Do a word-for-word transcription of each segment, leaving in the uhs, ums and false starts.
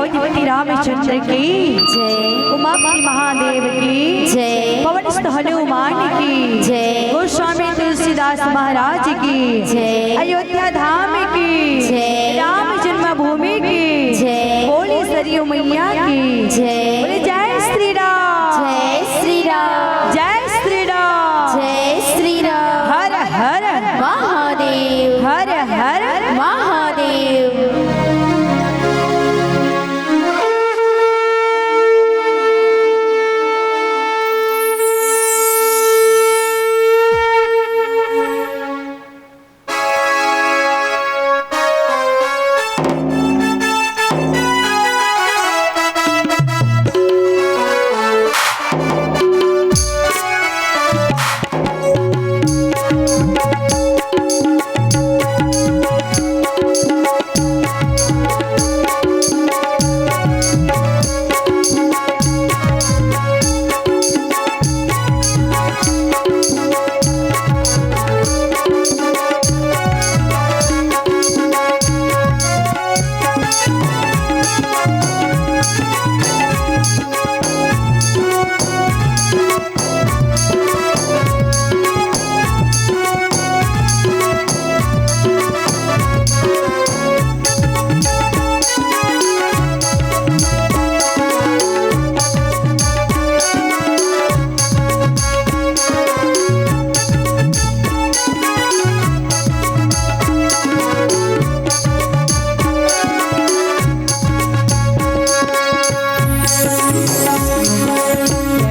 अयोध्यापति रामचंद्र की जय। उमापति महादेव की जय। पवन सुत हनुमान की जय। गोस्वामी तुलसीदास महाराज की जय। अयोध्या धाम की जय। राम जन्मभूमि की जय। बोली सरयू मैया की जय। बोले जय श्री राम। जय श्री राम। जय श्री राम। जय श्री राम। हर हर महादेव। हर हर महादेव।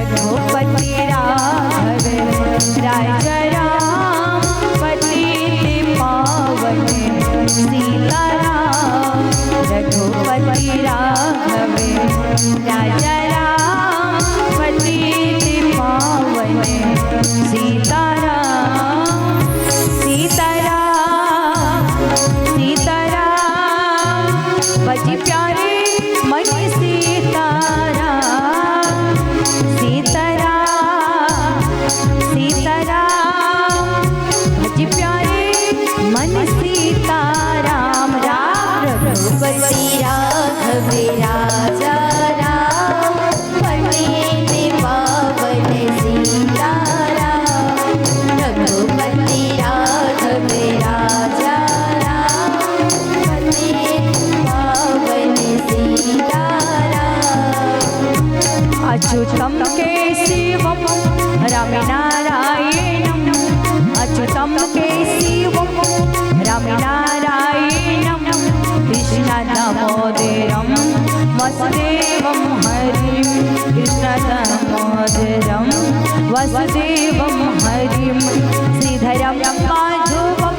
रघुपति राघव राजा राम, पतित पावन सीताराम। रघुपति राघव राजा राम, पतित पावन सीताराम। सीताराम, सीताराम, बज प्यारे मन सीताराम। सीताराम, सीताराम, भज प्यारे मन सीताराम। राम रघुपति राघव राजा राम, पतित पावन सीताराम। रघुपति राघव राजा राम, पतित पावन सीताराम। अच्युतं केशवं रामनारायणं, अच्युतं केशवं रामनारायणं, कृष्णं दामोदरं वासुदेवं हरिं, कृष्णं दामोदरं वासुदेवं हरिं, श्रीधरं माधवं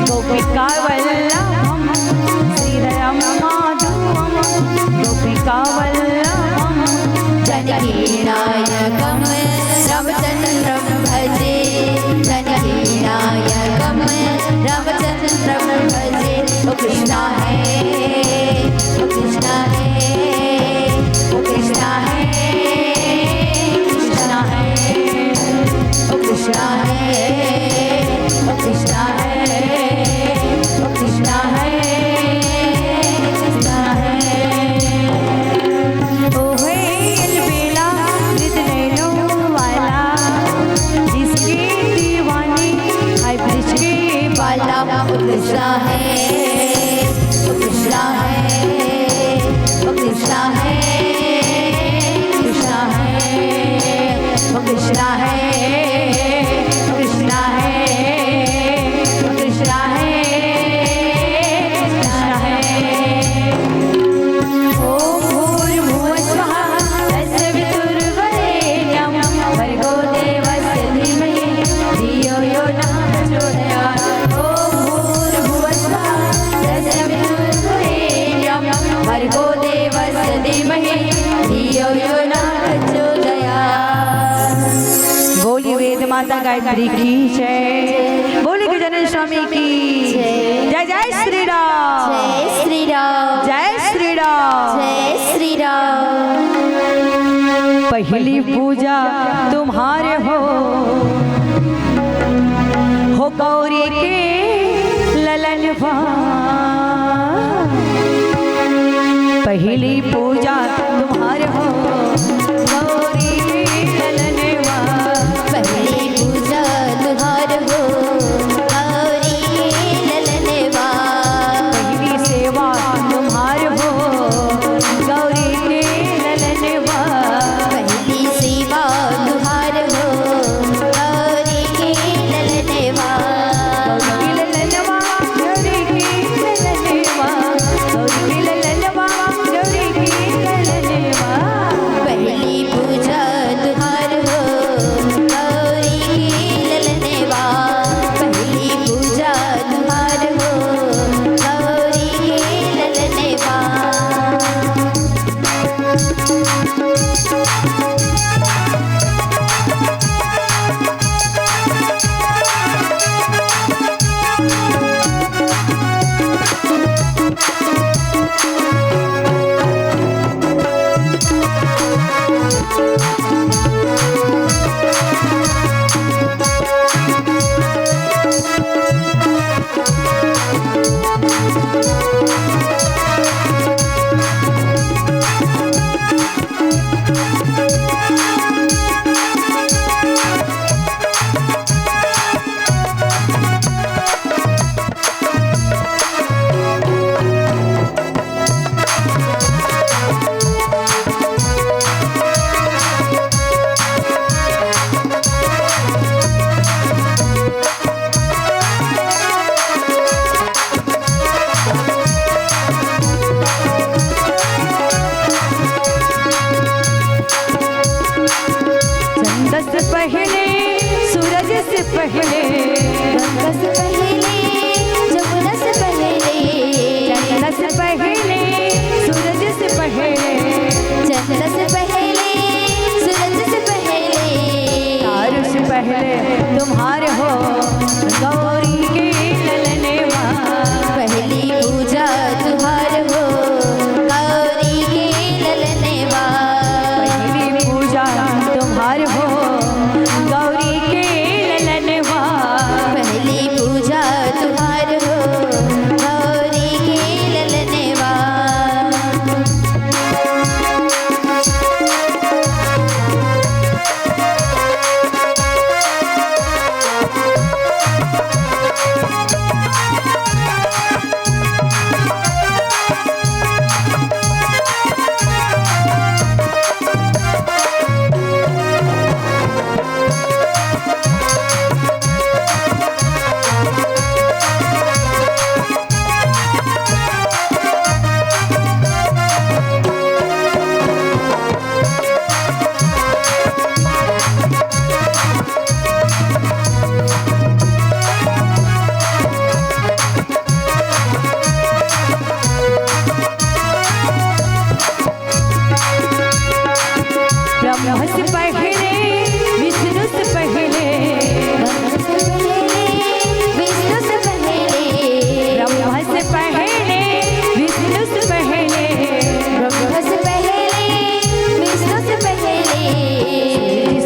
गोपिकावल्लभं, श्रीधरं माधवं गोपिकावल्लभं। जानकी नायकं रामचंद्रं भजे, जानकी नायकं रामचंद्रं भजे। ओ कृष्णा है, ओ कृष्णा है, ओ कृष्णा है, कृष्णा है, ओ कृष्णा है, ओ कृष्णा है, ओ कृष्णा है, कृष्णा है। ओ है अलबेला हृद नैनों वाला, जिसके दीवाने है ब्रज के बाला। ओ कृष्णा है, ओ कृष्णा है, ओ कृष्णा है, कृष्णा है, ओ कृष्णा है, ओ कृष्णा है, ओ कृष्णा है, कृष्णा है। ॐ भूर्भुवः स्वः तत्सवितुर्वरेण्यं भर्गो देवस्य धीमहि धियो यो नः प्रचोदयात्। ॐ भूर्भुवः स्वः तत्सवितुर्वरेण्यं भर्गो देवस्य धीमहि धियो यो नः प्रचोदयात्। बोलिए वेद माता गायत्री की जय। बोलिए गजानन स्वामी की जय। जय जय श्री राम। जय श्री राम। जय श्री राम। जय श्री राम। पहली पूजा तुम्हारे हो, हो गौरी के ललन पहली पूजा तुम्हार हो गौरी के ललनवा। पहली पूजा तुम्हार हो गौरी के ललनवा। पहली सेवा तुम्हार हो गौरी के ललनवा। पहली सेवा तुम्हार हो गौरी के ललनवा। गौरी के ललनवा, गौरी के ललनवा, गौरी के ललनवा, गौरी के ललनवा। पहली पूजा तुम्हार हो गौरी के ललनवा। पहली पूजा तुम्हार हो गौरी के ललनवा। चंद से पहले, सूरज से पहले, गंगा से पहले, जमुना से पहले, चंद से पहले, सूरज से पहले, चंद से पहले, सूरज से पहले, तारों से पहले तुम्हार हो गौरी के ललनवा। पहली पूजा तुम्हार हो गौरी के ललनवा। पहली पूजा तुम्हार हो गौरी के ललनवा। पहली पूजा तुम्हार हो गौरी के ललनवा। ब्रह्म से पहले, विष्णु से पहले, ब्रह्म से पहले, विष्णु से पहले, ब्रह्म से पहले, विष्णु से पहले, ब्रह्म से पहले, विष्णु से पहले,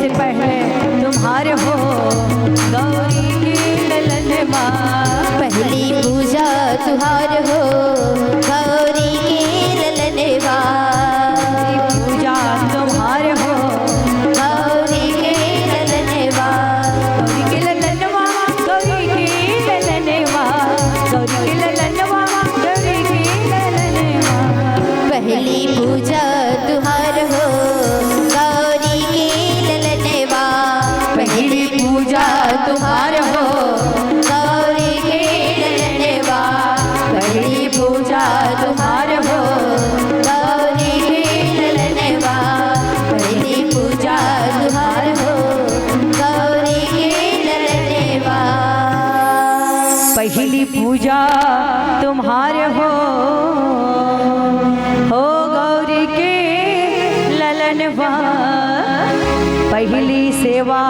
से पहले तुम्हार हो गौरी के ललनवा। पहली पूजा तुम्हार हो गौरी के ललनवा। पूजा तुम्हार हो गौरी के ललनवा। गौरी के ललनवा, गौरी के ललनवा, गौरी के ललनवा, गौरी के ललनवा। पहली पूजा तुम्हार हो गौरी के ललनवा। पहली पूजा तुम्हार हो गौरी के ललनवा। पहली पूजा तुम्हार हो गौरी के ललनवा। पहली पूजा तुम्हार हो गौरी के ललनवा। पहली पूजा तुम्हार हो, हो गौरी के ललनवा। पहली सेवा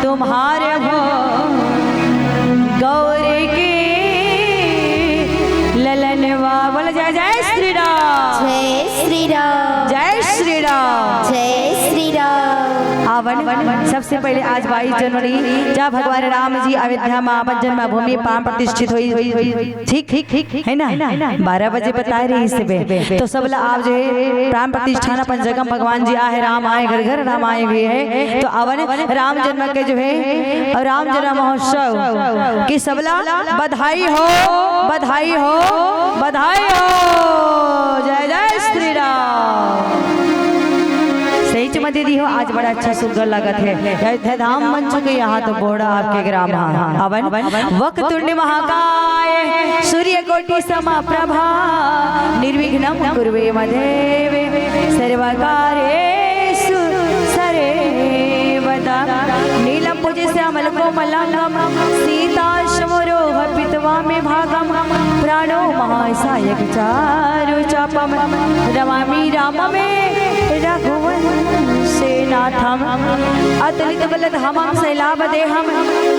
तुम्हार हो गौरी के ललनवा। बोल जय जय श्री राम। जय श्री राम। जय श्री राम। जय श्री राम। आवन, सब सबसे पहले आज बाईस जनवरी, जहाँ भगवान राम जी अयोध्या में अपन जन्मभूमि प्राण प्रतिष्ठित होइस, ठीक, ठीक, ठीक, है ना? बारह बजे बताए रहिस हे। तो सबला आप जो है प्राण प्रतिष्ठान अपन जगह भगवान जी आए, राम आए, घर घर राम आए हुए हैं। तो अवन राम जन्म के जो है और राम जन्म महोत्सव की सबला बधाई हो, बधाई हो, बधाई हो। जय जय श्री राम। सही च म दीदी हो, आज बड़ा अच्छा सुग्घर लगत हे। अयोध्या धाम बन चुके, यहाँ तो बोहड़ा आपके ग्राम। हाँ, अवन वक्रतुंड महाकाय सूर्यकोटि समप्रभा, निर्विघ्नं कुरु मे देव सर्वकार्येषु सर्वदा। नीलम पूजित श्यामल कोमलांगम सीताश्मरोह पीत्वा मे भागम प्राणो महासायक चारु चापम रमामि राम मे रघुवंशे नाथम। अतुलित बल धामम शैलाभ देहम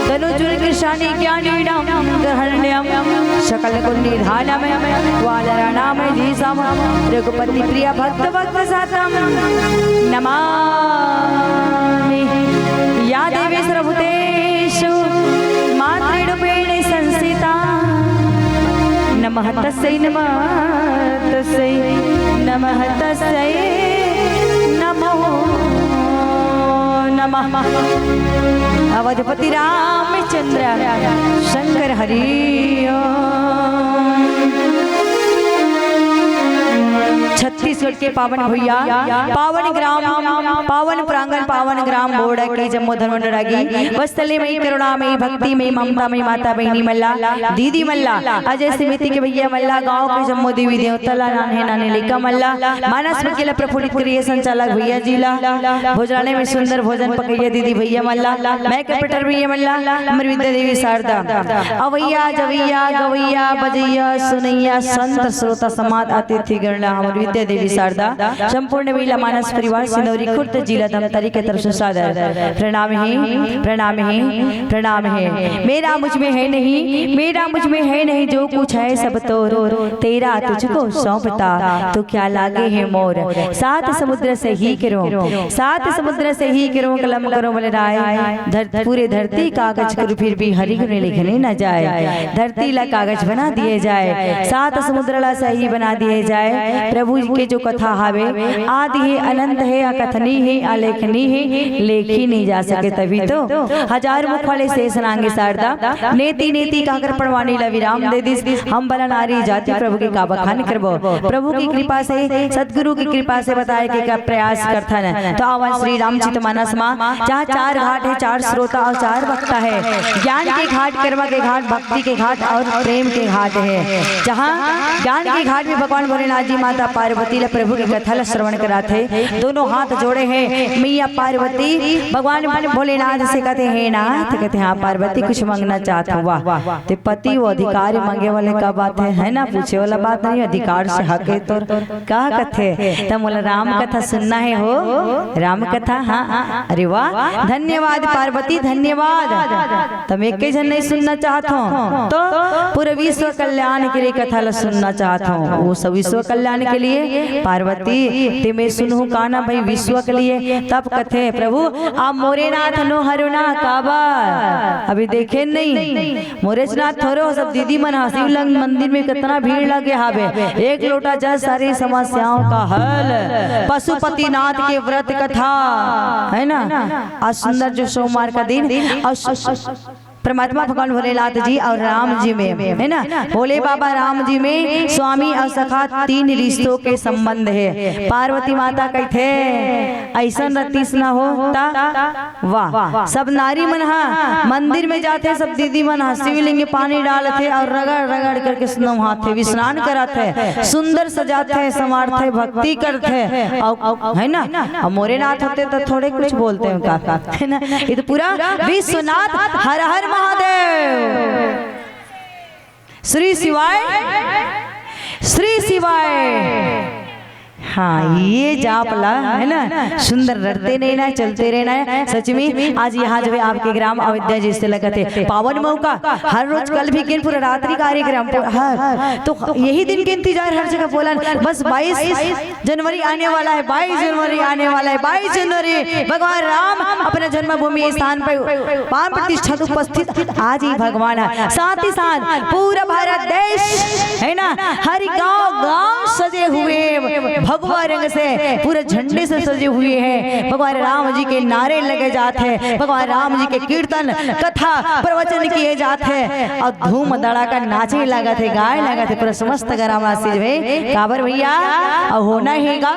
दनुजुर कृशानि ज्ञानीणम गहरण्यम सकल गुण निधानम वानराणाम धीशम रघुपति प्रिय भक्त भक्त सातम नमामि। या देवी सर्वभूतेषु मातृरूपेण संस्थिता। नमः तस्यै, नमः तस्यै, नमः तस्यै, नमो नमः। अवधपति रामचंद्र शंकर हरि ओम। छत्तीसगढ़ के पावन भुइयां, पावन ग्राम, पावन प्रांगण, पावन ग्राम बोहड़ा के जम्मो धर्म अनुरागी वत्सल्य मई, करुणा मई, भक्ति मई, ममता मई माता बहिनी मन ला, दीदी मन ला, अजय समिति के भैया मन ला, गांव के जम्मो देवी देवता ला, नान्हे नान्हे लइका मन ला, मानस भक्ति ला प्रफुल्लित करिए संचालक भैया जी ला, भोजनालय में सुंदर भोजन पकइया दीदी भैया मन ला, मैं कंप्यूटर भैया मन ला, हमर विद्या देवी शारदा, अवैया, जवैया, गवैया, बजैया, सुनैया, संत, श्रोता, समाज, अतिथि गण ला, हमर विद्या देवी शारदा, संपूर्ण महिला मानस परिवार सिंदौरी खुर्द जिला धमतरी के तरफ से सादर प्रणाम हे, प्रणाम हे, प्रणाम हे। मेरा मुझ में है नहीं, मेरा मुझ में है नहीं, जो कुछ है सब तोर, तेरा तुझको सौंपता, तो क्या लागे है मोर। सात समुद्र सही करो, सात समुद्र सही करो, कलम करो बलराय। धर-, पूरे धरती कागज करो, फिर भी हरि गुण लिखने न जाए। धरती ला कागज बना दिए जाए, सात समुद्र ला सही बना दिए जाए। प्रभु के जो कथा हावे, आदि हे, अनंत हे, अकथनीय हे, अलेखनीय हे, लेखी नहीं जा सके। तभी तो हजार मुख वाले शेष नांगे शारदा, नेति नेति काकर पड़वानी ला विराम दे दिस। हम भला नारी जाति प्रभु के का बखान करबो। प्रभु की कृपा से, सतगुरु की कृपा से बताए के का प्रयास करथन। तो आवन श्री रामचरित मानस मा, जहाँ चार घाट हे, चार श्रोता और चार वक्ता हे। ज्ञान के घाट, कर्म के घाट, भक्ति के घाट और प्रेम के घाट हे। जहाँ ज्ञान के घाट में भगवान भोलेनाथ जी माता पार्वती ला प्रभु के कथा ला श्रवण कराथे, दोनों हाथ जोड़े हे। मैया पार्वती भगवान भोलेनाथ से कथे, "हे नाथ," कथे, "हाँ पार्वती, कुछ मांगना चाहत हूँ।" वाह, ते पति वो अधिकार मांगे वाले का बात हे, है ना? पूछे वाला बात नहीं, अधिकार से हक हे तोर। का कथे? त मोला राम कथा सुनना हे हो, राम कथा। हाँ, अरे वाह, धन्यवाद पार्वती, धन्यवाद। त मैं एक झन नहीं सुनना चाहत हूँ, तो पूरे विश्व कल्याण के लिए कथा ला सुनना चाहत हूँ। वो सब विश्व कल्याण के लिए पार्वती, ते मैं सुनहूँ का ना भाई, विश्व के लिए। तब कथे, "प्रभु, आप मोरे नाथ नो हरो ना, काबर?" अभी देखे नहीं, मोरेच नाथ थोरे हो, सब दीदी मन ह। शिवलिंग मंदिर में कितना भीड़ लगे हावे। एक लोटा जल, सारी समस्याओं का हल। पशुपतिनाथ के व्रत कथा, है ना? आज सुंदर जो सोमवार का दिन, और सु-, परमात्मा भगवान भोलेनाथ जी और राम जी में, है ना? भोले बाबा राम जी में स्वामी और सखा, तीन रिश्तों के संबंध हे। पार्वती माता कहिथे, "ऐसन रतिस न हो ता।" वाह, सब नारी मन ह मंदिर में जाथे, सब दीदी मन ह शिवलिंग में पानी डालथे और रगड़ रगड़ करके नहाथे, विस्नान कराथे, सुंदर सजाथे, संवारथे, भक्ति करथे। और, है ना, और मोरे नाथ होते तो थोड़े कुछ बोलते हैं का, है ना? ये तो पूरा विश्वनाथ, हर हर महादेव, श्री शिवाय, श्री शिवाय। हाँ, ये जाप ला, है ना, सुंदर रटते रहना है, चलते रहना है। सच में आज यहाँ जो है आपके ग्राम अयोध्या जैसे लगत हे, पावन मौका। हर रोज कल भी किन पूरा रात्रि कार्यक्रम, पूरा हर, तो यही दिन के इंतजार हर जगह बोलन। बस बाईस जनवरी आने वाला है, बाईस जनवरी आने वाला है, बाईस जनवरी भगवान राम अपने जन्मभूमि स्थान पर प्राण प्रतिष्ठा उपस्थित आज ही भगवान है। साथ ही साथ पूरा भारत देश, है ना, हर गांव गांव सजे हुए भगवा रंग से, पूरे झंडे से सजे हुए हैं। भगवान राम जी के नारे लगे जात हे, भगवान राम जी के कीर्तन, कथा, प्रवचन किए जात हे और धूम धड़ाका नाचे लागत हे, गाए लागत हे, पूरा समस्त ग्रामवासी जो है। काबर भैया, और होना ही गा,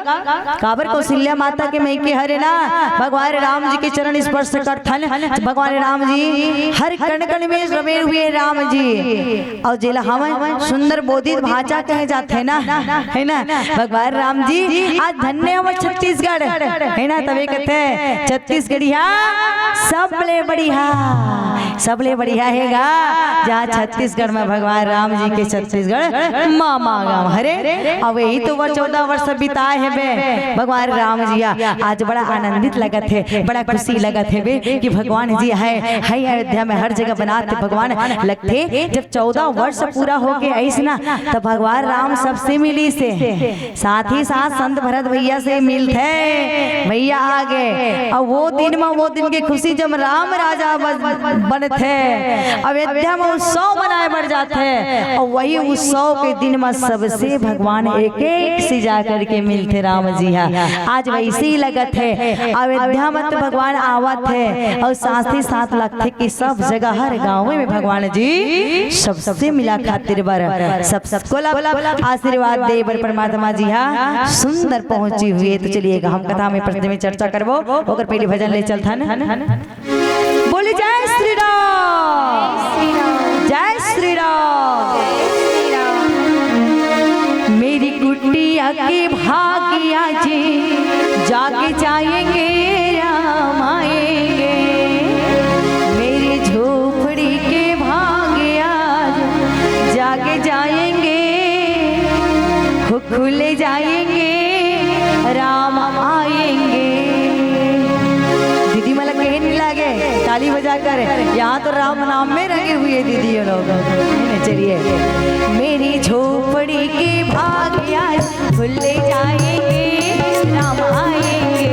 काबर कौशल्या माता के मइके हरे ना, भगवान राम जी के चरण स्पर्श करथन, भगवान राम जी हर कण कण में रमे हुए राम जी। और जेला हमन सुंदर बोधित भांचा कहे जाथे ना, है ना, भगवान राम जी आज धन्य हमर छत्तीसगढ़, है ना, तभे कथे छत्तीसगढ़िया सबले बढ़िया, सबले बढ़िया हे गा, जहाँ छत्तीसगढ़ में भगवान राम जी के छत्तीसगढ़ मामा गाँव हरे। अब यही तो वो चौदह वर्ष बिताए हे बे भगवान राम जी हा। आज बड़ा आनंदित लगत हे, बड़ा खुशी लगत हे बे कि भगवान जी हे, हे अयोध्या में हर जगह बनात हे भगवान। लगथे जब चौदह वर्ष पूरा होके आइस ना, तब भगवान राम सबसे मिलिस हे, साथ ही साथ संत भरत भैया से मिलथे, भैया आ गे। और वो दिन में, वो दिन के खुशी जब राम राजा बन-, बनथे, अयोध्या में उत्सव मनाए बर जाथे, और वही उत्सव के दिन में सबसे भगवान एक एक से जा करके मिलथे राम जी हा। आज वैसे ही लगत हे, अयोध्या में तो भगवान आवत हे और साथ ही साथ लगथे कि सब जगह हर गाँव में भगवान जी सबसे मिला खातिर बर, सब, सबको ला आशीर्वाद दे बर परमात्मा जी हा सुंदर पहुंची हुई हे। तो चलिए हम कथा में प्रति में चर्चा करबो, ओकर पहले भजन ले चलथन। बोले जय श्री राम, जय श्री राम। मेरी कुटिया के भागिया जी जाग जाएंगे, राम आएंगे। मेरी झोपड़ी के भागिया जाग जाएंगे, खु-, खुले जाएंगे, राम आएंगे। दीदी मन ला कहे नहीं लागे, ताली बजा कर। यहाँ तो राम नाम में रंगे हुए दीदी ये लोग। है ना? चलिए। मेरी झोपड़ी के भागिया खुले जाएंगे, राम आएंगे।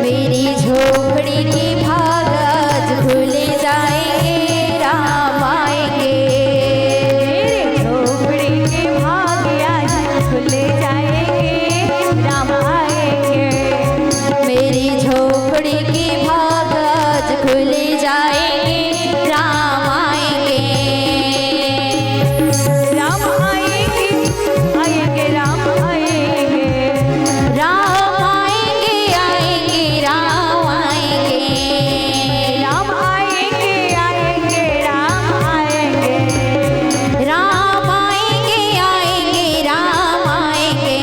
मेरी झोपड़ी के भाग आज खुले जाएंगे, राम आएंगे। मेरी झोपड़ी के भाग आज खुले जाएंगे, राम आएंगे। मेरी झोपड़ी के भाग आज खुले जाएंगे, राम आएंगे। राम आएंगे, आएंगे, राम आएंगे। राम आएंगे, आएंगे, राम आएंगे। राम आएंगे, आएंगे, राम आएंगे। राम आएंगे, आएंगे, राम आएंगे।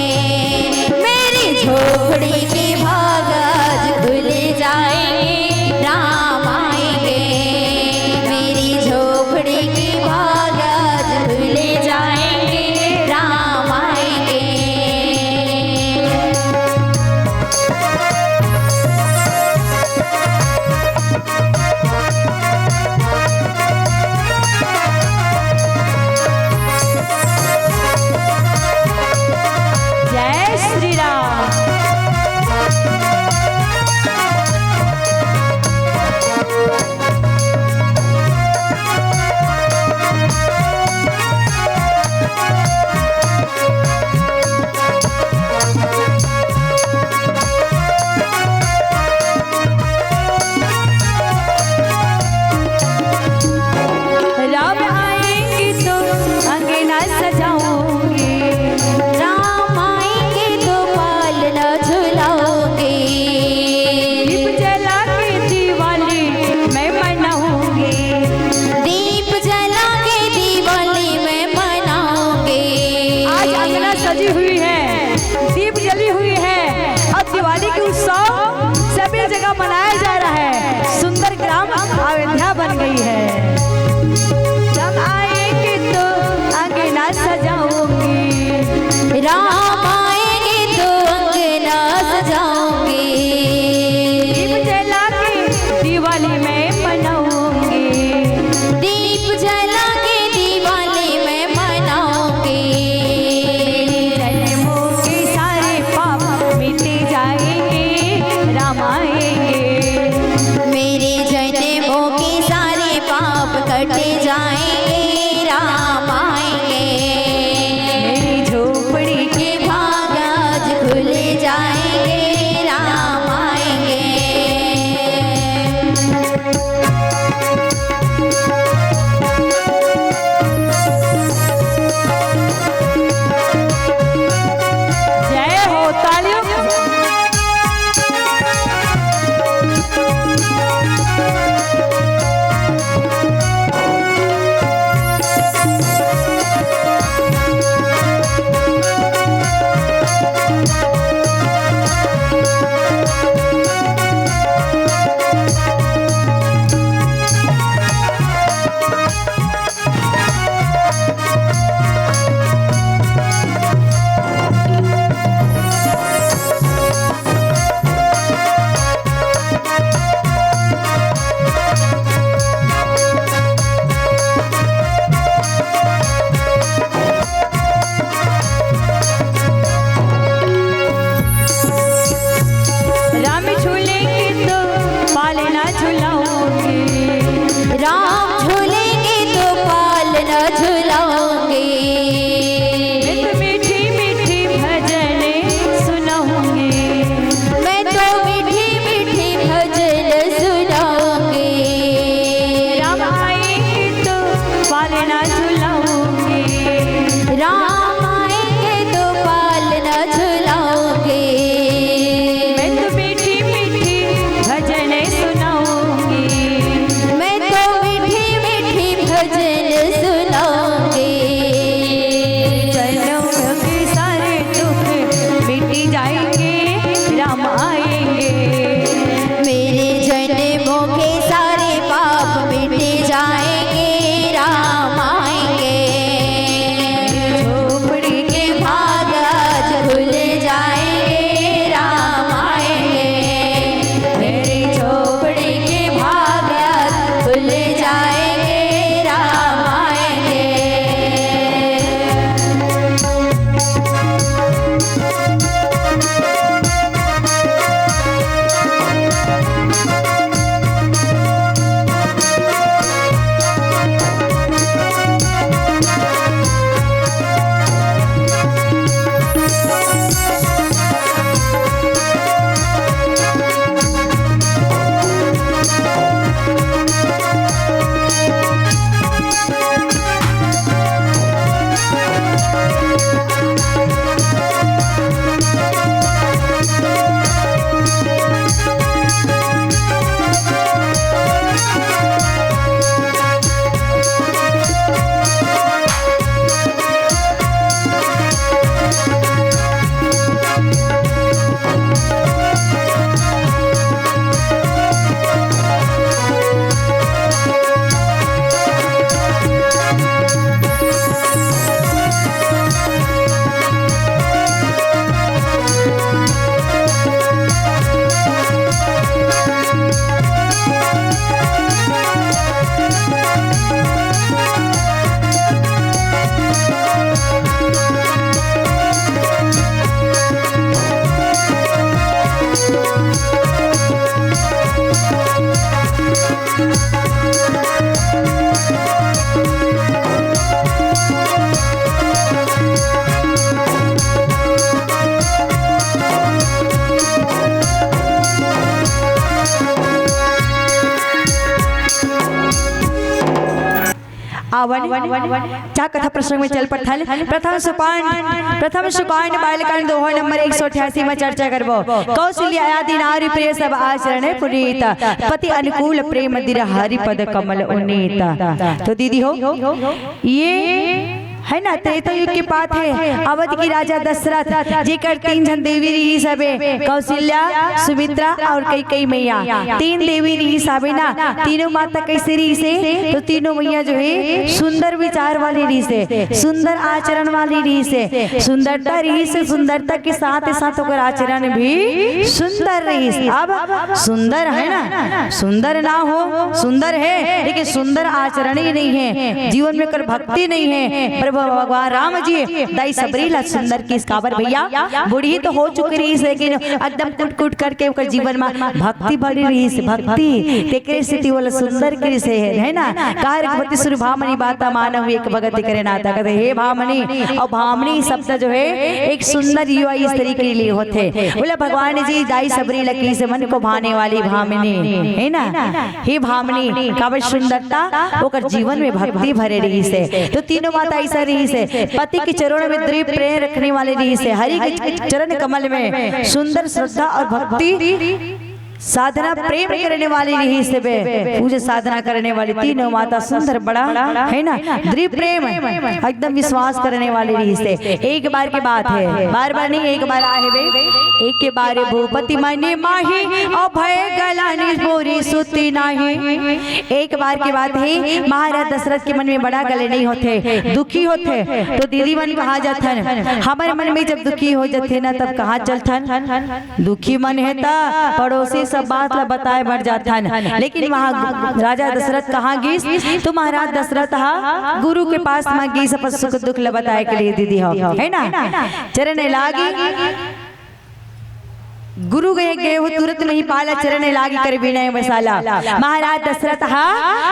मेरी झोपड़ी के भाग आज खुल जाएंगे, राम आएंगे। मेरी झोपड़ी के भाग आज खुल जाएंगे, राम आएंगे। जय श्री राम। राम आएंगे तो अंगना सजाऊंगी। राम आएंगे तो पालना झुलाऊंगी। दीप जला के दिवाली मैं मनाऊंगी। दीप जला के दिवाली मैं मनाऊंगी। आज अंगना सजी हुई है, दीप जली हुई है। अब दिवाली के उत्सव सभी जगह मनाया जा रहा है। सुंदर ग्राम अयोध्या बन गई है। राम आएंगे तो अंगना सजाऊंगी। राम आएंगे तो कट जाएंगे, राम आएंगे। मेरी झोपड़ी के भाग आज खुल जाएंगे, राम आएंगे। जय हो, तालियों। राम झूलेंगे तो पालना झुलाऊंगी। राम झूलेंगे तो पालना झुलाऊंगी। मैं तो मीठी मीठी भजन सुनाऊंगी। मैं तो मीठी मीठी भजन सुनाऊंगी। राम आएंगे तो पालना झुलाऊंगी। राम आएंगे तो पालना झुलाऊंगी। मैं तो मीठी मीठी भजन सुनाऊंगी। मैं तो मीठी मीठी भजन सुनाऊंगी। जन्म के सारे दुख मिट जाएंगे, राम आएंगे। मेरे जन्मों के सारे पाप मिट जाएंगे, राम आएंगे। झोपड़ी के भाग आज खुल जाएंगे, राम आएंगे। मेरी झोपड़ी के भाग आज खुल जाएंगे, राम आएंगे। आवन, चा कथा प्रसंग में चल पड़थन। प्रथम सोपान, प्रथम सोपान बालकांड दोहा नंबर एक सौ अट्ठासी में चर्चा करबो। कौशल्या आदि नारी प्रिय सब आचरण पुनीत, पति अनुकूल प्रेम मंदिर हरि पद कमल उन्नीत। तो दीदी हो, ये है ना, त्रेता युग की बात है। अवध की राजा दशरथ, जेकर तीन झन देवी रहिस हवे, कौशल्या, सुमित्रा और कैकेयी मैया। तीन देवी रहिस हवे ना, तीनों माता कैसे रहिस हे? तो तीनों मैया जो है सुंदर विचार वाली रहिस हे, सुंदर आचरण वाली रहिस हे, सुंदरता रहिस हे, सुंदरता के साथ साथ ओकर आचरण भी सुंदर रहिस। अब सुंदर है ना, सुंदर ना हो, सुंदर है लेकिन सुंदर आचरण ही नहीं है, जीवन में कर भक्ति नहीं है, प्रभु भगवान राम जी दाई सबरी ला सुंदर किस काबर भैया, बूढ़ी तो हो चुकी रहिस, लेकिन एकदम कुट कुट करके ओकर जीवन में भक्ति भरी रहिस, भक्ति। तेकरे सेती ओला सुंदर किस हे, है ना? कार पति सुर भामनी बात मानव एक भगत करे नाता कहते, हे भामनी, और भामनी शब्द जो है एक सुंदर युवा स्त्री के लिए होथे। बोला भगवान जी दाई सबरी ला किस मन को भाने वाली भामनी, है ना? हे भामनी, काबर सुंदरता ओकर जीवन में भक्ति भरे रहिस हे। तो तीनों माता ऐसा रहिस हे, पति के चरणों में दृढ़ प्रेम रखने वाले रहिस हे, हरि के चरण कमल में सुंदर श्रद्धा और भक्ति साधना प्रेम करने वाली रहिस हे बे, पूजा साधना करने वाली तीनों माता सुंदर बड़ा, है ना, दृढ़ प्रेम, एकदम विश्वास करने वाली रहिस हे। एक बार की बात है, बार बार नहीं, एक बार आहे बे। एक बार भूपति मने माही, अभय गलानी बोरी सुती नाही। एक बार की बात है, महाराज दशरथ के मन में बड़ा गले नहीं होथे, दुखी होथे। तो दीदी मन कहाँ जाथन? हमर मन में जब दुखी हो जाथे ना, तब कहाँ चलथन? दुखी मन हे त पड़ोसी सब बात ला बताए बर जाथन, लेकिन वहाँ राजा दशरथ कहाँ गिस? तो महाराज दशरथ हा गुरु के पास में गिस अपन सुख दुख ला बताए के लिए, दीदी हो, है ना? चरण लागी गुरु गए गए हो तुरंत नहीं पाला, चरण लागी कर विनय मसाला। महाराज दशरथ हा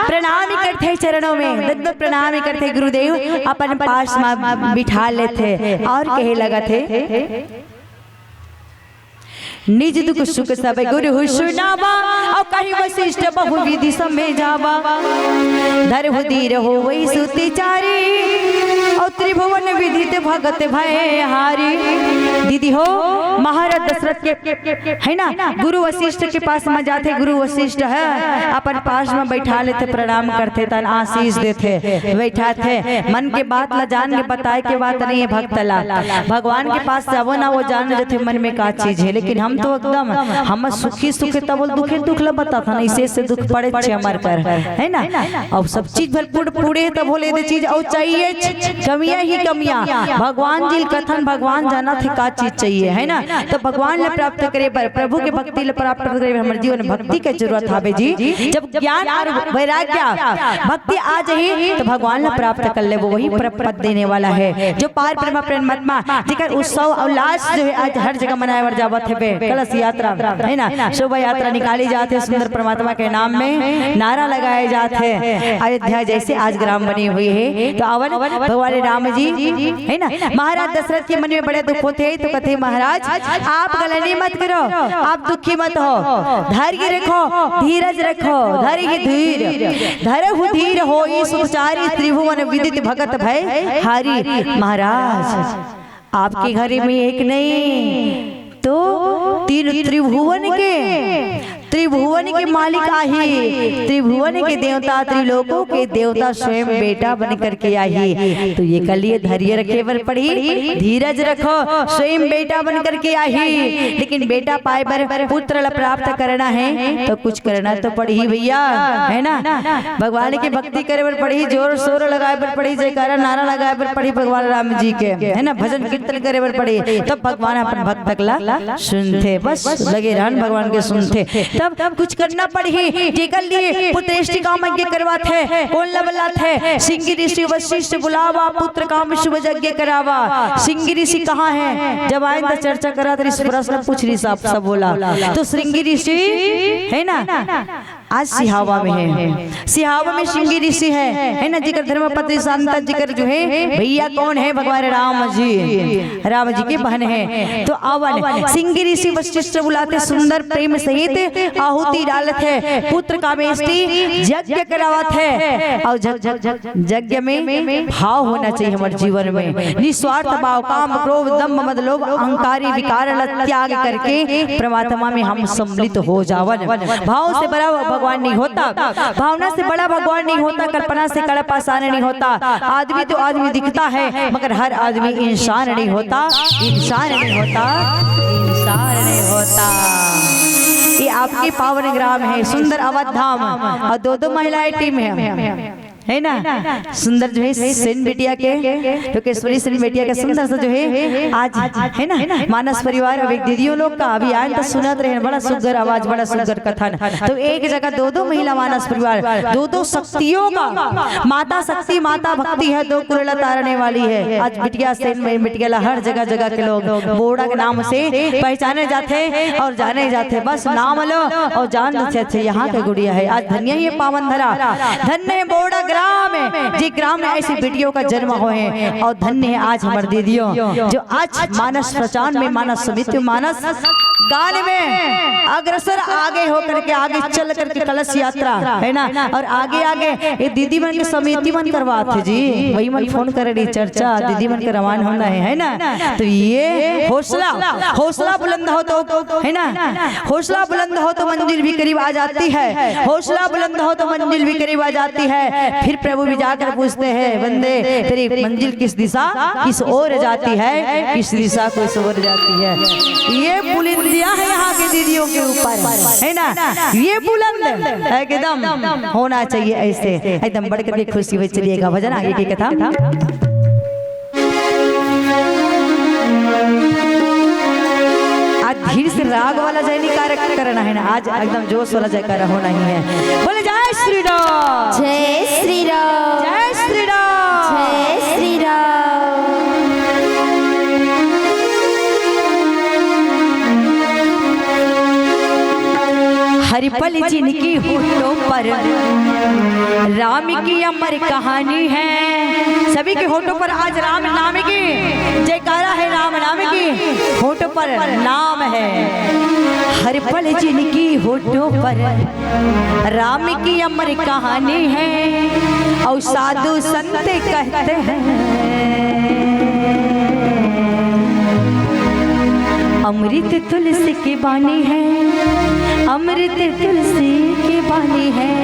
प्रणाम ही करथे चरणों में, दंड प्रणाम ही करथे गुरुदेव, अपन पास में बिठा लेथे और कहे लगथे, निज दुख सुख सब गुरु सुनावा, और कही वशिष्ठ बहु विधि समय जावा। धरहु धीर होवै सुती चारी, और त्रिभुवन विदित भगत भय हारी। दीदी हो, महाराज दशरथ के, है ना, गुरु वशिष्ठ के पास में जाथे, गुरु वशिष्ठ है अपन पास में बैठा लेथे, प्रणाम करथे, तन आशीष देथे, बैठाथे, मन के बात ला जान के बताए के बात नहीं है भक्त ला। भगवान के पास जावो ना, वो जान जथे मन में का चीज है, लेकिन हम तो एकदम, हम सुखी सुखी तब दुखे दुख ला बताथन, ऐसे ऐसे दुख पड़े छे हमार कर, है ना? अब सब चीज भरपूर पूरे तब बोले दे चीज और चाहिए छ-, कमियां ही कमियां। भगवान जी कथन, भगवान जानथे का चीज चाहिए, है ना? तो भगवान ला प्राप्त करे बर, प्रभु के भक्ति ला प्राप्त करे बर हमर जीवन भक्ति के जरूरत हावे जी। जब ज्ञान और वैराग्य, भक्ति आ जाही तो भगवान ला प्राप्त कर लेबो, वही परम पद देने वाला है। जो पार ब्रह्म परमात्मा जेकर उत्सव और उल्लास जो है आज हर जगह मनाए बर जावत हे बे, कलश यात्रा, है ना, शोभा यात्रा निकाली जात है सुंदर परमात्मा के नाम में, नारा लगाए जात है। अयोध्या जैसे आज ग्राम बनी हुई है, तो अवन भगवान राम जी, है ना, महाराज दशरथ के मन में बड़े दुख होते हैं, तो कहते हैं, महाराज, आप गलनी मत करो, आप दुखी मत हो, धैर्य रखो, धीरज रखो, धरहु धीर, धरहु धीर होई सुख चारी, त्रिभुवन विदित भगत भय हारी। महाराज, आपके घर में एक नहीं तो तीन त्रिभुवन के, त्रिभुवन के मालिक आही, त्रिभुवन के देवता, त्रिलोकों के देवता स्वयं बेटा बन करके आही। तो ये कलिए धैर्य रखे बर पड़ी, धीरज रखो, स्वयं बेटा बन करके आही। लेकिन बेटा पाए बर पुत्र ला प्राप्त करना है तो कुछ करना तो पड़ही भैया, है ना? भगवान की भक्ति करे बर पड़ही, जोर शोर लगाए बर पड़ही, जयकारा नारा लगाए बर पड़ही भगवान राम जी के, है ना? भजन कीर्तन करे बर पड़ही, तब भगवान अपन भक्त ला सुनथे। बस लगे रहन भगवान के सुनथे, तब कुछ करना पड़ही। जेकर लिए पुत्रेष्टि काम यज्ञ करवाथे, कौन ला बलाथे? सिंगी ऋषि वशिष्ठ बुलावा, पुत्र काम शुभ यज्ञ करावा। सिंगी ऋषि कहाँ है? जब आए तो चर्चा करा तो ऋषि प्रश्न पूछ रही साहब सब बोला। तो सिंगी ऋषि है ना, आज सिहावा में है, सिहावा में सिंगी ऋषि है, है ना, जिकर धर्मपत्नी शांता जिकर जो है भैया कौन है? भगवान राम जी, राम जी के बहन है। तो अवन सिंगी ऋषि वशिष्ठ बुलाथे, सुंदर प्रेम सहित आहुति डालथे, पुत्र कामेष्टि यज्ञ करावथे। और जग, जग, जग, यज्ञ में भाव होना चाहिए हमारे जीवन में, निस्वार्थ भाव, काम, क्रोध, दंभ, मद, लोभ, अहंकारी विकार ला त्याग करके परमात्मा में हम सम्मिलित हो जावन। भाव से बड़ा भगवान नहीं होता, भावना से बड़ा भगवान नहीं होता, कल्पना से कड़प आसान नहीं होता। आदमी तो आदमी दिखता है, मगर हर आदमी इंसान नहीं होता, इंसान नहीं होता, इंसान नहीं होता। ये आपके पावन ग्राम है, सुंदर अवध धाम, और दो दो महिलाएं टीम है। है ना, सुंदर जो है सेन बिटिया के, टोकेश्वरी सेन बिटिया के सुंदर सा जो है आज, है ना, मानस परिवार। अब एक दीदियों लोग का अभी आए तो सुनत रहे, बड़ा सुंदर आवाज, बड़ा सुंदर कथन। तो एक जगह दो दो महिला मानस परिवार, दो दो शक्तियों का, माता शक्ति, माता भक्ति है, दो कुरेला तारने वाली है। आज बिटिया सेन में बिटिया ला हर जगह जगह के लोग बोड़ा के नाम से पहचाने जाते और जाने जाते। बस नाम लो और जान जाते, अच्छा, यहाँ के गुड़िया है। आज धन्य ये पावन धरा, धन्य है बोड़ा ग्राम, जे ग्राम में ऐसी बिटियों का जन्म होए। और धन्य है आज हमारे दीदियों जो आज मानस प्रचार में, मानस समिति, मानस गान में अग्रसर आगे होकर के, आगे चल करके कलश यात्रा, है ना, और आगे आगे ये दीदी मन के समिति मन करवात हे जी, वही मन फोन करे रही, चर्चा दीदी मन के रवान होना है, है ना। तो ये हौसला, हौसला बुलंद हो तो, है ना, हौसला बुलंद हो तो मंजिल भी करीब आ जाती है, हौसला बुलंद हो तो मंजिल भी करीब आ जाती है। फिर प्रभु भी जाकर पूछते हैं, बंदे, तेरी मंजिल किस दिशा, किस ओर जाती है, किस दिशा को ओर जाती है। ये बुलंदियां है यहाँ के दीदियों के ऊपर, है ना, ये बुलंद एकदम होना चाहिए, ऐसे एकदम बढ़ करके खुशी हुई। चलिएगा भजन आगे की कथा। आज धीर से राग वाला जयनिकार करना है ना, आज एकदम जोश वाला जयकारा होना ही है। बोले जय श्री राम। जय श्री राम। जय श्री राम। जय श्री राम। हर पल जिनकी होठों पर राम की अमर कहानी है। सभी के होठों पर आज राम नाम की जयकारा है, राम नाम की होठों पर नाम है। हर पल जिनकी होठों पर राम की अमर कहानी है। और साधु संत कहते हैं, अमृत तुलसी की बानी है, अमृत तुलसी की बानी है।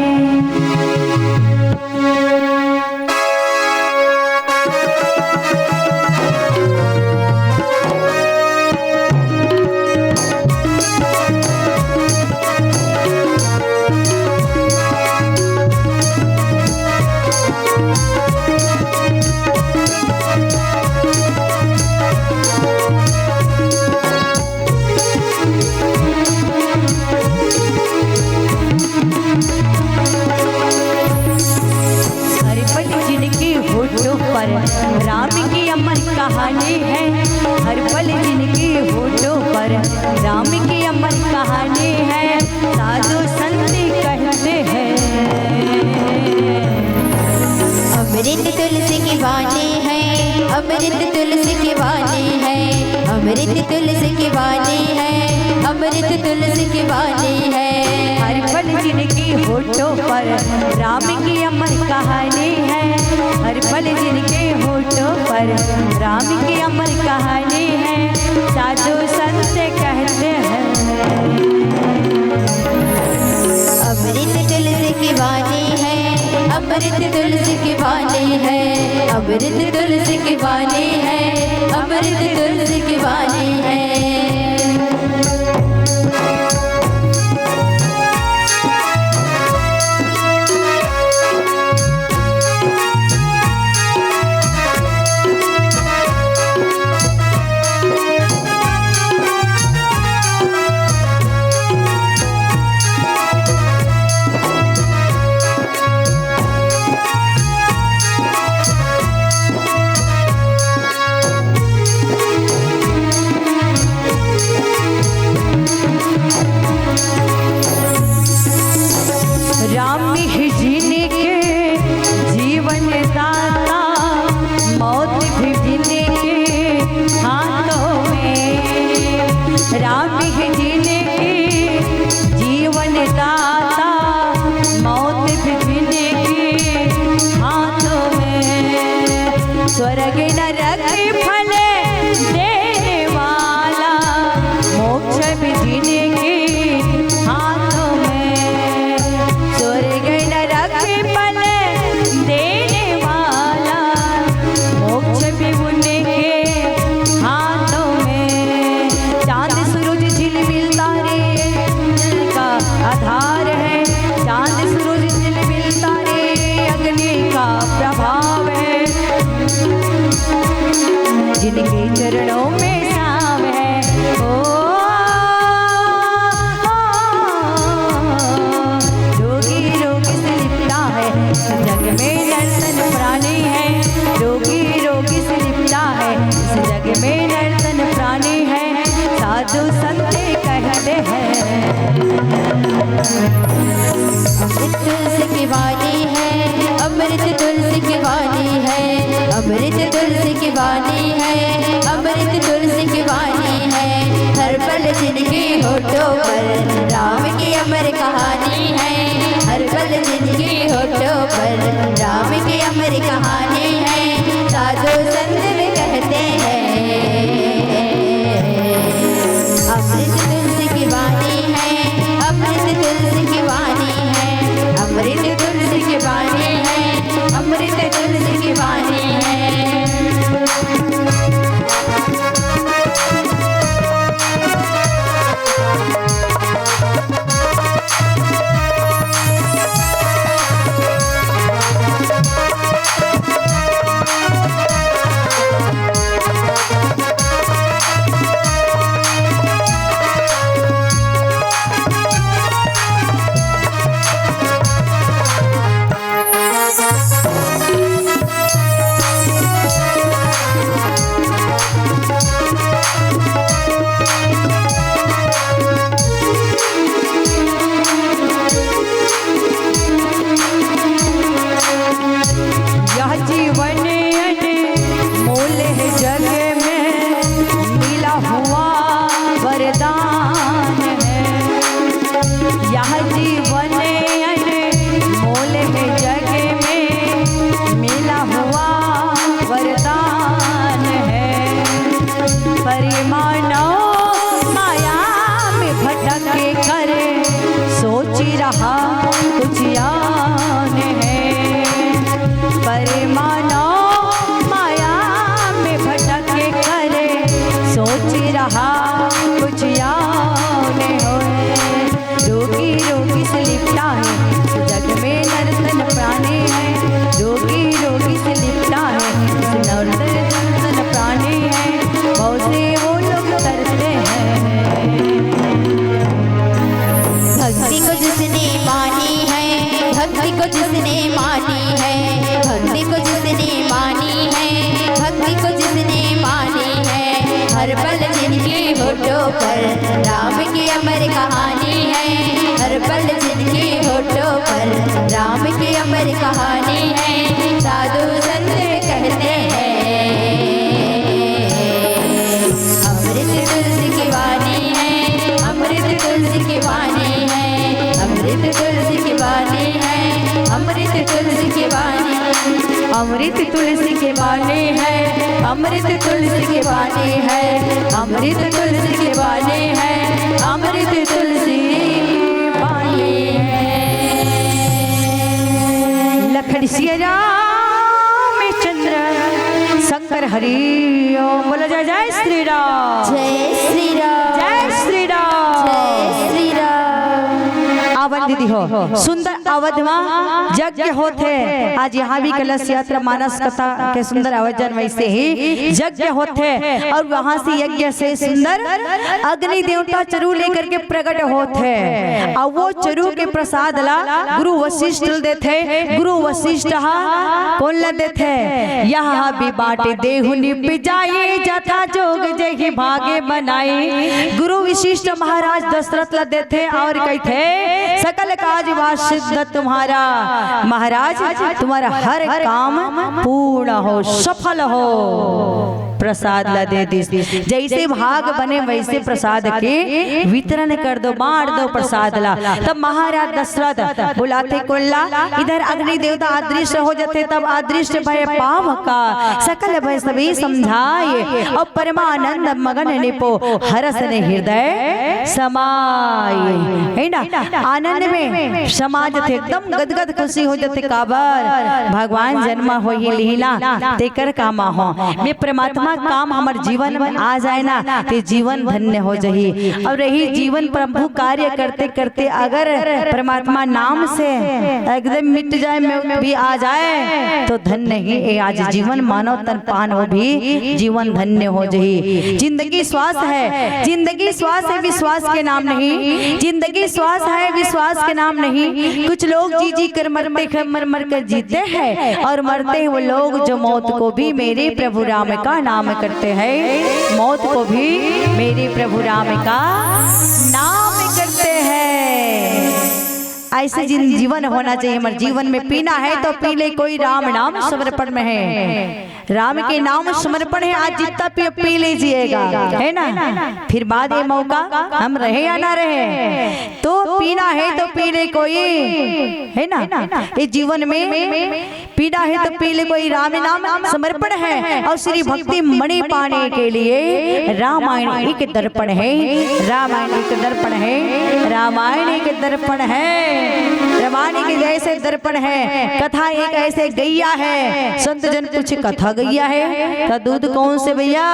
हर पल जिनके होठों पर राम की अमर कहानी है, हर पल जिनके होठों पर राम की अमर कहानी है। साधु संत कहते हैं, अमृत तुलसी की बानी है, अमृत तुलसी की बानी है, अमृत तुलसी की बानी है, अमृत तुलसी की बानी है। हर पल जिनके होठों पर राम की अमर कहानी है, हर पल जिनके होठों पर राम की अमर कहानी है। साधु संत कहते हैं, अमृत तुलसी की बानी है, अमृत तुलसी की बानी है, अमृत तुलसी की बानी है, अमृत तुलसी की बानी है। अमृत तुलसी की वाणी है, अमृत तुलसी की वाणी है, अमृत तुलसी की वाणी है, अमृत तुलसी की वाणी है। हर पल जिनके होठों पर राम की अमर कहानी है, हर पल जिनके होठों पर राम की अमर कहानी है। साधु संत भी कहते हैं, अमृत तुलसी की वाणी है, अमृत तुलसी की वाणी है, अमृत तुलसी की वाणी है, अमृत तुलसी की वाणी है। यह जीवन अनमोल है, जग में मिला हुआ वरदान है। यह जीवन अनमोल है, जग में मिला हुआ वरदान है। पर मानव माया में भटक कर सोच रहा कुछ आन है। पर मानव माया में भटक कर सोच रहा कुछ आन होए। रोगी रोगी से लिपटा है, जग में नर तन प्राणी है। रोगी रोगी से लिपटा है, नर तन प्राणी है। बहुत से वो लोग तरसते हैं। भक्ति को जिसने मानी है, भक्ति को जिसने मानी है, भक्ति को जिसने मानी है, भक्ति को जिसने मानी है। हर पल जिनके होठों पर राम की अमर कहानी है, हर पल जिनके होठों पर राम की अमर कहानी है। साधु संत कहते हैं, अमृत तुलसी की वाणी है, अमृत तुलसी की वाणी है, अमृत तुलसी की वाणी है, अमृत तुलसी की वाणी, अमृत तुलसी की वाणी है, अमृत तुलसी की वाणी है, अमृत तुलसी की वाणी है, अमृत तुलसी की वाणी है। लखन सिया रामचंद्र शंकर हरि ओम। बोलो जय जय श्री राम। जय श्री राम। जय श्री राम। जय श्री राम। अवध दीदी हो, सुंदर अवध मा यज्ञ होत हे। आज यहाँ भी कलश यात्रा, मानस कथा के सुंदर आयोजन, वैसे ही यज्ञ होत हे और वहाँ से यज्ञ से सुंदर अग्नि देवता चरू लेकर के प्रकट होत हे। अब वो चरू के प्रसाद ला गुरु वशिष्ठ ल देथे। गुरु वशिष्ठ हा कोन ला देथे? यह भी बांट देहु निपि जाई, जथा जोग जेहि भागे बनाई। गुरु वशिष्ठ महाराज दशरथ ला देथे और कहिथे, सकल काज वा सिद्ध तुम्हारा। महाराज, तुम्हारा हर काम पूर्ण हो, सफल हो। प्रसाद ला दे दिस। जैसे भाग बने वैसे प्रसाद के वितरण कर दो, बांट दो प्रसाद ला। तब महाराज दशरथ बुलाथे कोन ला, इधर अग्नि देवता अदृश्य हो जाथे, तब अदृश्य भय पावका, सकल भय सभी समझाए, और परमानंद मगन नृपो हरस ने हृदय समाए। है ना? आनंद में समा जाथे, एकदम गदगद खुशी हो जाथे। काबर? भगवान जन्म होही लीला, तेकर काम हो। मैं परमात्मा काम हमर जीवन में आ जाए ना, ते जीवन धन्य हो जाही। और यही जीवन प्रभु कार्य करते करते अगर परमात्मा नाम से एकदम मिट जाए, में भी आ जाए, तो धन्य ही। ए आज जीवन मानव तन पान हो भी जीवन धन्य हो जाही। जिंदगी श्वास है, जिंदगी श्वास है, विश्वास के नाम नहीं। जिंदगी श्वास है, विश्वास के नाम नहीं। कुछ लोग जी जी कर मरते हैं, मर मर कर जीते हैं, और मरते हैं वो लोग जो मौत को भी मेरे प्रभु राम का नाम करते हैं, मौत को भी मेरे प्रभु राम का नाम करते हैं। ऐसे जिन जीवन होना चाहिए। हमारे जीवन में पीना है तो पी ले कोई, राम नाम समर्पण में है। राम के नाम समर्पण है, आज जितना पिए पी लीजिएगा, है ना? फिर बाद ये मौका हम रहे या ना रहे, तो पीना है तो पी ले कोई, है ना? ये जीवन में पीना है तो पी ले कोई, राम नाम समर्पण है। और श्री भक्ति मणि पाने के लिए रामायण एक दर्पण है, रामायण एक दर्पण है, रामायण एक दर्पण है। रामायण के जैसे दर्पण है, कथा एक ऐसे गैया है। संत जन पूछे, कथा गैया है तो दूध कौन से भैया?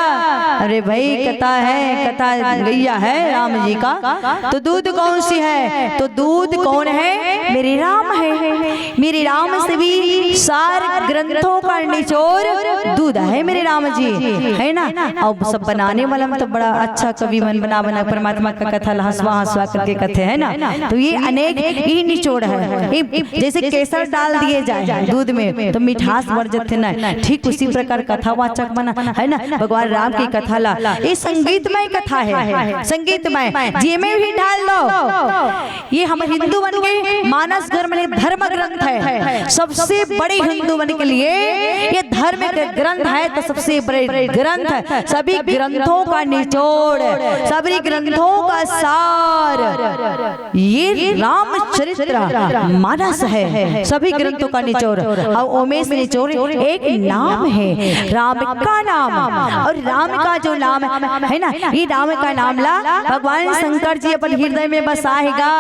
अरे भाई, कथा है, कथा गैया है राम जी का, तो दूध कौन सी है? तो दूध कौन है? मेरे राम है। मेरे राम से भी सार ग्रंथों का निचोड़ दूध है मेरे राम जी, है ना? और सब बनाने वाला में तो बड़ा अच्छा कवि मन बना बना परमात्मा का कथा ला हंसवा हंसवा करके कथे, है ना? तो ये अनेक यही निचोड़ है। ये जैसे केसर डाल दिए जाए दूध में तो मिठास बढ़ जाते ना, ठीक उसी प्रकार कथावाचक बना, है ना? भगवान राम की कथा ला, ये संगीतमय कथा है, संगीतमय, जे में भी डाल दो। ये हम हिंदू मन के मानस धर्म में धर्म ग्रंथ है, सबसे बड़े हिंदू मन के लिए ये धर्म के ग्रंथ है, तो सबसे बड़े ग्रंथ, सभी ग्रंथों का निचोड़, सभी ग्रंथों का सार ये रामचरित्र मानस है, सभी ग्रंथों का निचोड़। और ओमेश निचोड़ एक नाम है, राम का नाम। और राम का जो नाम है ना, ये राम का नाम ला भगवान शंकर जी अपन हृदय में बसाएगा,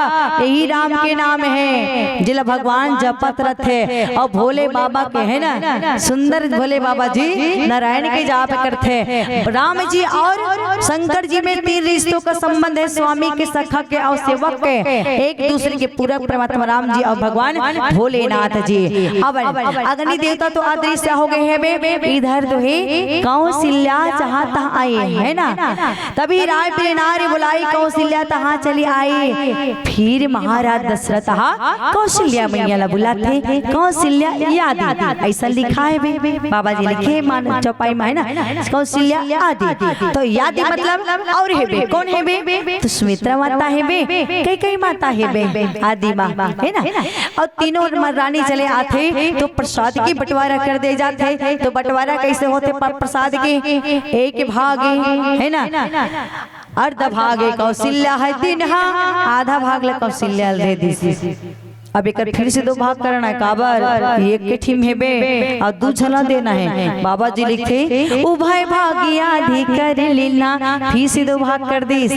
यही राम के नाम है, जिला भगवान जपत रथे। और भोले बाबा के, है ना, सुंदर भोले बाबा जी नारायण के जाप करथे। राम जी और शंकर जी में तीन रिश्तों का संबंध है, स्वामी के, सखा के और सेवक के, एक दूसरे के पूरक परमात्मा राम जी और भगवान भोलेनाथ जी। अब अग्नि देवता तो अदृश्य हो गए हैं बे, इधर तो है कौशल्या जहाँ तहाँ आई है ना, तभी राय प्रिय नारी बुलाई, कौशल्या तहाँ चली आई। फिर महाराज दशरथ हा कौशल्या मैया ला बुलाथे, कौशल्या आदि, ऐसा लिखा है बे, बाबा जी लिखे मान चौपाई में, है ना, कौशल्या आदि। तो आदि मतलब और है बे, कौन है बे? तो सुमित्रा माता है बे, कैकई माता है बे, आदि माँ, है ना। और तीनों म-, रानी चले आथे तो प्रसाद की बंटवारा कर दे जाथे। तो बंटवारा कैसे होथे प-, प्रसाद की? एक भाग, है ना, अर्ध भाग कौशल्या ह दीन हा, आधा भाग ला कौशल्या ल दे दिस। अब एकर फिर से दो भाग करना है, काबर? एक के ठिम हेबे और दू झन ला देना है। बाबा जी लिखथे, उभय भाग आधी कर लीन्हा, फिर से दो भाग कर दिस।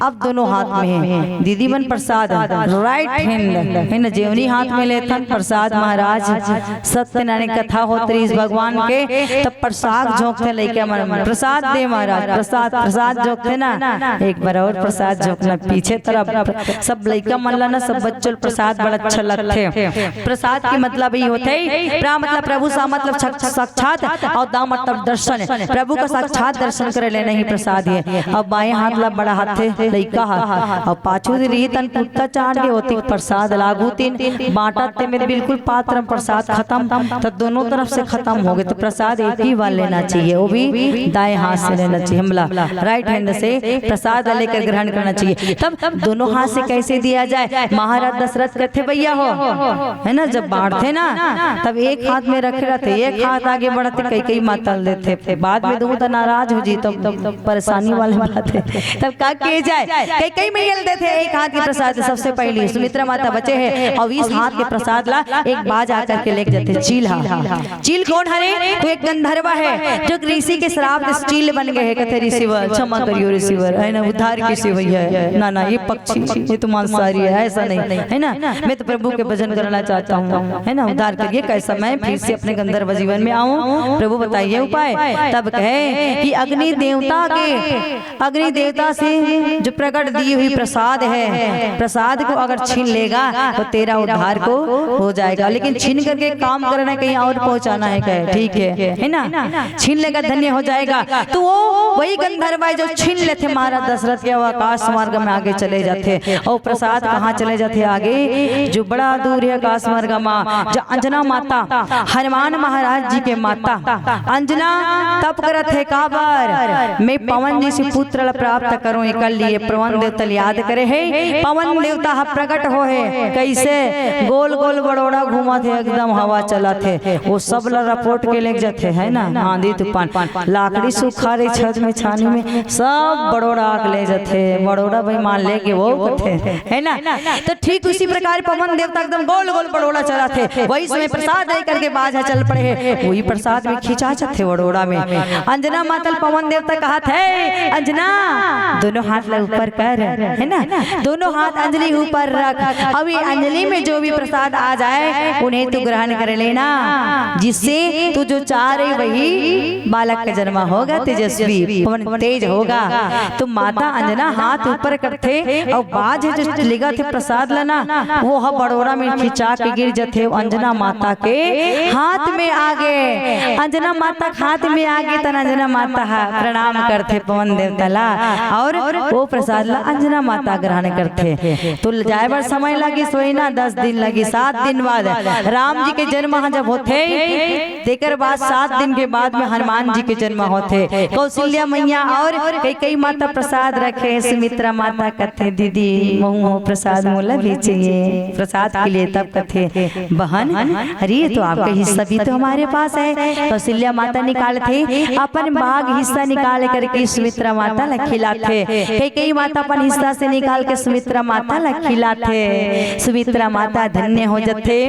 अब दोनों हाथ में है दीदी मन प्रसाद, राइट हैंड, है ना, जेवनी हाथ में लेथन प्रसाद। महाराज सत्यनारायण कथा होत रहिस भगवान के, तब प्रसाद झोंकथे लइका मन, प्रसाद दे महाराज, प्रसाद, प्रसाद झोंकथे ना। एक बार और प्रसाद झोंकना पीछे तरफ, सब लइका मन ला ना, सब बच्चों ल प्रसाद बड़ा अच्छा लगथे। प्रसाद के मतलब ये होथे, प्रा मतलब प्रभु, सा मतलब साक्षात, और दा मतलब दर्शन। प्रभु का साक्षात दर्शन करे लेना ही प्रसाद है। अब बाएं हाथ ला बढ़ाथे लइका हा, और पाछू दे रही तन कुत्ता चाट के होती प्रसाद लागू तीन बांटा ते में बिल्कुल पात्र में प्रसाद खत्म, तो दोनों तरफ से खत्म हो गए। तो प्रसाद एक ही बार लेना चाहिए, वो भी दाएं हाथ से लेना चाहिए, हमला राइट हैंड से प्रसाद लेकर ग्रहण करना चाहिए। तब दोनों हाथ से कैसे दिया जाए? महाराज दशरथ कहते, भैया हो, है ना, जब बांटथे ना, तब एक हाथ में रखे रहते, एक हाथ आगे बढ़ाथे, कैकई माता ल देथे। बाद में दूं तो नाराज हो जी, तो परेशानी वाली बात है। तब का किए जाए? कैकई मैया ल देथे एक हाथ के प्रसाद, सबसे पहले सुमित्रा माता बचे हैं और इस हाथ के प्रसाद ला एक बाज आकर के लेके जाथे चील हा। चील कौन हरे? तो एक गंधर्व है जो ऋषि के श्राप से चील बन गए हैं। कहते, ऋषिवर, क्षमा करियो ऋषिवर, है ना, उद्धार किसे भैया है ना, ना, ये पक्षी, ये तो मांसाहारी है, ऐसा नहीं, है ना। मैं तो प्रभु के भजन करना चाहता हूँ, है ना, उद्धार करिए, कैसा मैं फिर से अपने गंधर्व जीवन में आऊं, प्रभु बताइए उपाय। तब कहे कि अग्नि देवता के, अग्नि देवता से जो प्रकट दी हुई प्रसाद है, प्रसाद को अगर छीन लेगा तो तेरा उद्धार को हो जाएगा, लेकिन छीन करके काम करना है, कहीं और पहुंचाना है, कहे, ठीक है, है ना, छीन लेगा, धन्य हो जाएगा। तो वो वही गंधर्व है जो छीन लेथे महाराज दशरथ के, वो आकाश मार्ग में आगे चले जाथे। और प्रसाद कहाँ चले जाथे आगे? जो बड़ा दूर हे आकाश मार्ग मा, जो अंजना माता, हनुमान महाराज जी के माता, अंजना तप करत हे, काबर? मैं पवन जइसे पुत्र ला प्राप्त करूं, एकर लिए पवन देवता ला याद करे हे। पवन देवता ह प्रकट हो हे, कइसे? गोल गोल बड़ोड़ा घूमत हे, एकदम हवा चलत हे, वो सब ला रपोट के लेग जथे, है ना, आंधी तूफान, लाकड़ी सूखा रही छत में, छानी में, सब बड़ोड़ा आग ले जथे। बड़ोड़ा बेईमान लेगे वो कथे, है ना। तो ठीक उसी प्रकार पवन देवता एकदम गोल गोल बड़ोड़ा चलत हे, वही समय प्रसाद लेकर के बाज ह चल पड़े हे, वही प्रसाद में खिंचा जथे बड़ोड़ा में। अंजना माता ल पवन देवता कहत हे, "अंजना, दोनों हाथ ला ऊपर कर," है ना, "दोनों हाथ अंजलि ऊपर रख, अउ ये अंजलि में जो भी प्रसाद आ जाए, उन्हें तू ग्रहण कर लेना, जिससे तू जो चाह रही, वही बालक का जन्म होगा, तेजस्वी, पवन तेज होगा।" तो माता अंजना हाथ ऊपर करथे अउ बाज ह जो लेगथे प्रसाद ला ना, वो ह बड़ोड़ा में खिंचा के गिर जथे, अंजना माता के हाथ में आगे। अंजना माता के हाथ में आगे, तन अंजना माता ह प्रणाम करथे पवन देवता ला, अउ वो प्रसाद ला अंजना माता ग्रहण करथे। तो जाए बर समय लगिस, वही ना, दस दिन लगिस, सात दिन बाद राम जी के जन्म ह जब होथे, तेकर बाद सात दिन के बाद में हनुमान जी के जन्म होथे। कौशल्या मैया अउ कैकेयी माता प्रसाद रखे हे, सुमित्रा माता कथे, "दीदी, महू हो प्रसाद, मोला भी चाहिए प्रसाद के लिए।" तब कथे, "बहन, अरे, ये तो आपका हिस्सा भी तो हमारे पास है।" कौशल्या माता निकालथे, अपन बाग हिस्सा निकाल करके सुमित्रा माता ला खिलाथे। कैकेयी माता अपन हिस्सा से निकाल के सुमित्रा माता ला खिलाथे। सुमित्रा माता धन्य हो जथे,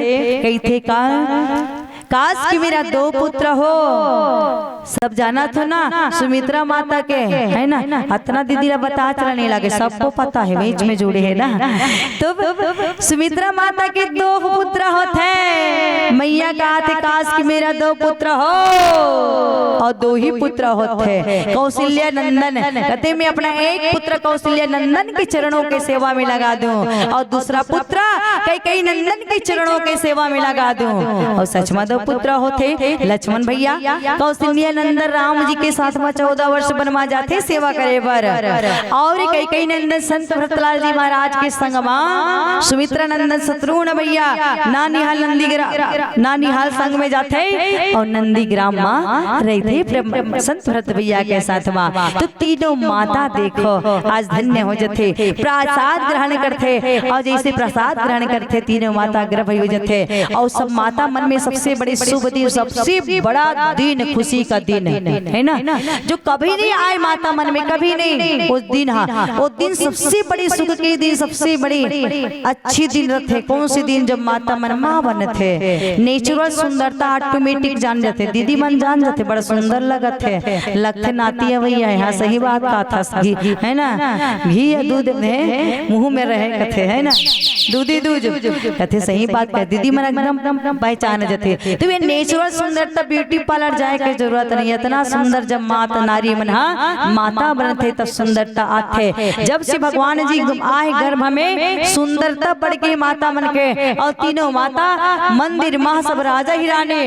कहिथे का, "काश कि मेरा दो पुत्र हो।" सब जानत हो ना सुमित्रा माता के, है ना, अतना दीदी ला बतात रहा नहीं लागे, सबको पता है, बीच में जुड़े है ना। तो सुमित्रा माता के दो पुत्र होथे। मैया कहाथे, "काश कि मेरा दो पुत्र हो," अउ दो ही पुत्र होथे। कौशल्या नंदन कथे, "मैं अपना एक पुत्र कौशल्या नंदन के चरणों के सेवा में लगा दूं अउ दूसरा पुत्र कैकेयी नंदन के चरणों के सेवा में लगा दूं।" अउ सच में दो पुत्र होथे, लक्ष्मण भैया। कौशल्या नंदन राम जी के साथ में चौदह वर्ष वन मा जाथे सेवा करे बर, अउ कैकेयी नंदन संत भरतलाल जी महाराज के संग मा सुमित्रा नंदन शत्रुघ्न भैया नानिहाल नंदीग्राम, नानिहाल संग में जाथे अउ नंदीग्राम मा रहिथे प्रेम संत भरत भैया के साथ मा। तो तीनों माता देखो आज धन्य हो जथे, प्रसाद ग्रहण करथे, अउ जइसे प्रसाद ग्रहण करथे तीनों माता गर्भ हो जथे। अउ सब माता मन में सबसे बड़े शुभ दिन, सबसे बड़ा दिन, खुशी का दिन है ना, जो कभी नहीं आए माता मन में, कभी नहीं। वो दिन, हाँ, वो दिन सबसे बड़ी सुख के दिन, सबसे बड़ी अच्छी दिन रथे। कौन सी दिन? जब माता मन माँ बनथे, नेचुरल सुंदरता ऑटोमेटिक जान जाथे, दीदी मन जान जाथे, बड़ा सुंदर लगत हे, लगथे नाती अवैया हे। हाँ, सही बात कहा था, घी, है ना, घी या दूध में मुंह में रहे कथे, है ना, दूधी दूध कथे, सही बात कहे, दीदी मन एकदम पहचान जाथे। तो ये नेचुरल सुंदरता, ब्यूटी पार्लर जाए के जरूरत नहीं, इतना सुंदर जब माता नारी मन हा माता बनथे तब सुंदरता आथे। जब से भगवान जी आए गर्भ में, सुंदरता बढ़ के माता मन के, अउ तीनों माता मंदिर मा सब राजा ही रानी,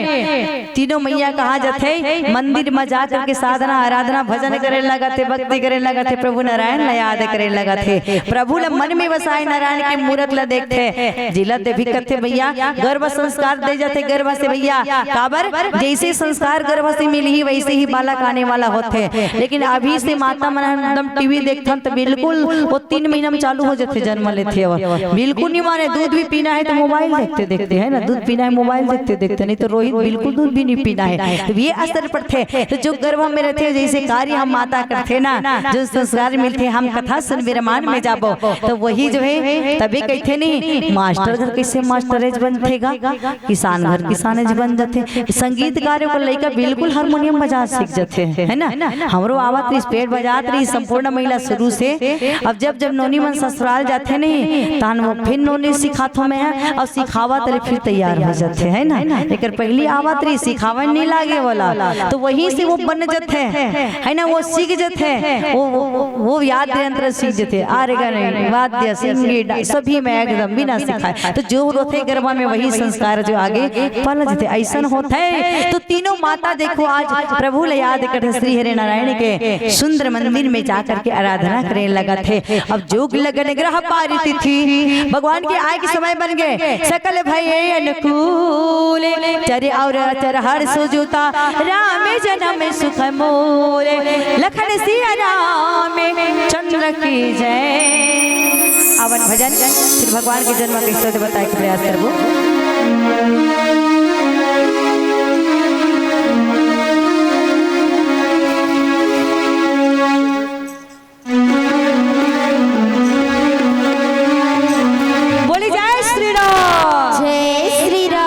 तीनों मैया कहा जाथे, मंदिर मा जा करके साधना, आराधना, भजन करे लगथे, भक्ति करे लगथे, प्रभु नारायण ला याद करे लगथे, प्रभु ला मन में बसाए, नारायण के मूरत ला देखथे। जिला देवी कथे भैया, गर्भ संस्कार दे जाथे गर्भ से भैया, काबर जैसे संस्कार गर्भ से मिलही वैसे ही बालक आने वाला होथे। लेकिन अभी से माता मन एकदम टीवी देखथन त बिल्कुल वो तीन महीना में चालू हो जाथे, जन्म लेथे। अब बिल्कुल नहीं माने, दूध भी पीना है तो मोबाइल देखते देखते, है ना, दूध पीना है मोबाइल देखते देखते, नहीं तो रोहित बिल्कुल दूध भी नहीं पीना है। तो ये असर पड़थे। तो जो गर्भ में रहथे, जैसे कार्य हम माता करथे ना, जो संस्कार मिलथे, हम कथा सुनबे रामायण में जाबो, तो वही जो है तभी कहथे नहीं, मास्टर घर कैसे मास्टरेज बनथे गा, किसान घर किसानेज बन जाथे। संगीतकारों को लइका बिल्कुल हारमोनियम बजा सीख जाथे, है ना। हमरो आवत रहिस, पेट बजात रहिस संपूर्ण महिला शुरू से। अब जब जब नोनी मन ससुराल जाथे नहीं, तहन वो फिर नोनी सिखाथो मैं, अउ सिखावत रहिस फिर तैयार हो जाथे, है ना। एकर पहली आवत रहिस, सिखावे नहीं लागे वाला, तो वहीं से वो बन जाथे, है ना, वो सीख जाथे, वो, वो, वो याद यंत्र सीख जाथे, आर्गन, वाद्य, संगीत, सभी में पैर दबी ना सिखाए। तो जो रोथे गरबा में वही संस्कार जो आगे पलजथे, अइसन होथे। तो तीनों माता देखो आज प्रभु ल याद करथे, श्री हरि नारायण के सुंदर मंदिर में जा करके आराधना करे लगथे। अब जोग लगन ग्रह पारी तिथि, भगवान के आए के समय बन गए। सकल भय अनुकूल, चरे और चर हर सुजुता, राम जन्म सुख मोरे। लखन सिया राम चंद्र की जय। आवन भजन फिर भगवान के जन्म के विषय बताए के प्रयास करबो। बोली जय श्री राम। जय श्री राम।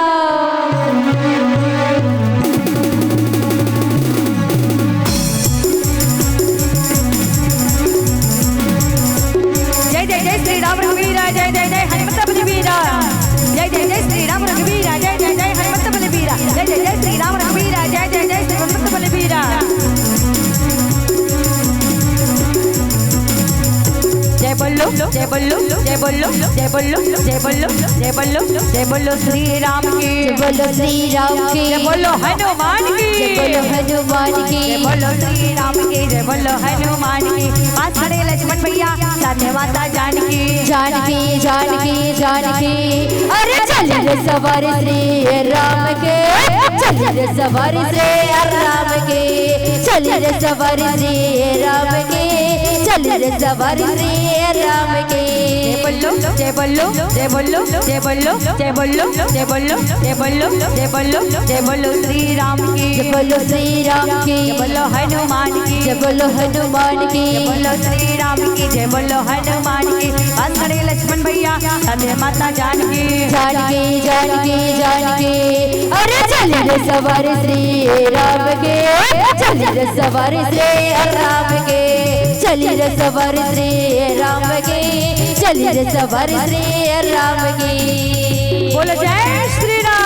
जय जय जय श्री राम रघुवीरा, जय जय जय हनुमत बलवीरा। जय जय जय श्री राम रघुवीरा, जय जय जय हनुमत बलवीरा। जय जय जय श्री राम रघुवीरा, जय जय जय श्री हनुमत बलवीरा। जय बोलो, जय बोलो, जय बोलो, जय बोलो, जय बोलो, जय बोलो, जय बोलो श्री राम की। जय बोलो श्री राम की। जय बोलो हनुमान की। जय बोलो हनुमान की। जय बोलो श्री राम की। जय बोलो हनुमान की। पास खड़े लक्ष्मण भैया, साथ में माता जानकी। जानकी, जानकी, जानकी। अरे चल रे सवारी श्री राम के, चल रे सवारी श्री राम के, चल रे सवारी श्री राम के, चल रे सवारी श्री राम के। जय बोलो, जय बोलो, जय बोलो, जय बोलो, जय बोलो, जय बोलो, जय बोलो, जय बोलो, जय बोलो, जय बोलो श्री राम की। जय बोलो श्री राम की। जय बोलो हनुमान की। जय बोलो हनुमान की। जय बोलो श्री राम की। जय बोलो हनुमान की। पास खड़े लक्ष्मण भैया, साथ में माता जानकी। जानकी, जानकी, जानकी। अरे चल रे सवारी श्री राम के, चल रे सवारी श्री राम के, चल रे सवारी श्री राम के, चल रे सवारी श्री राम की। बोलो जय श्री राम।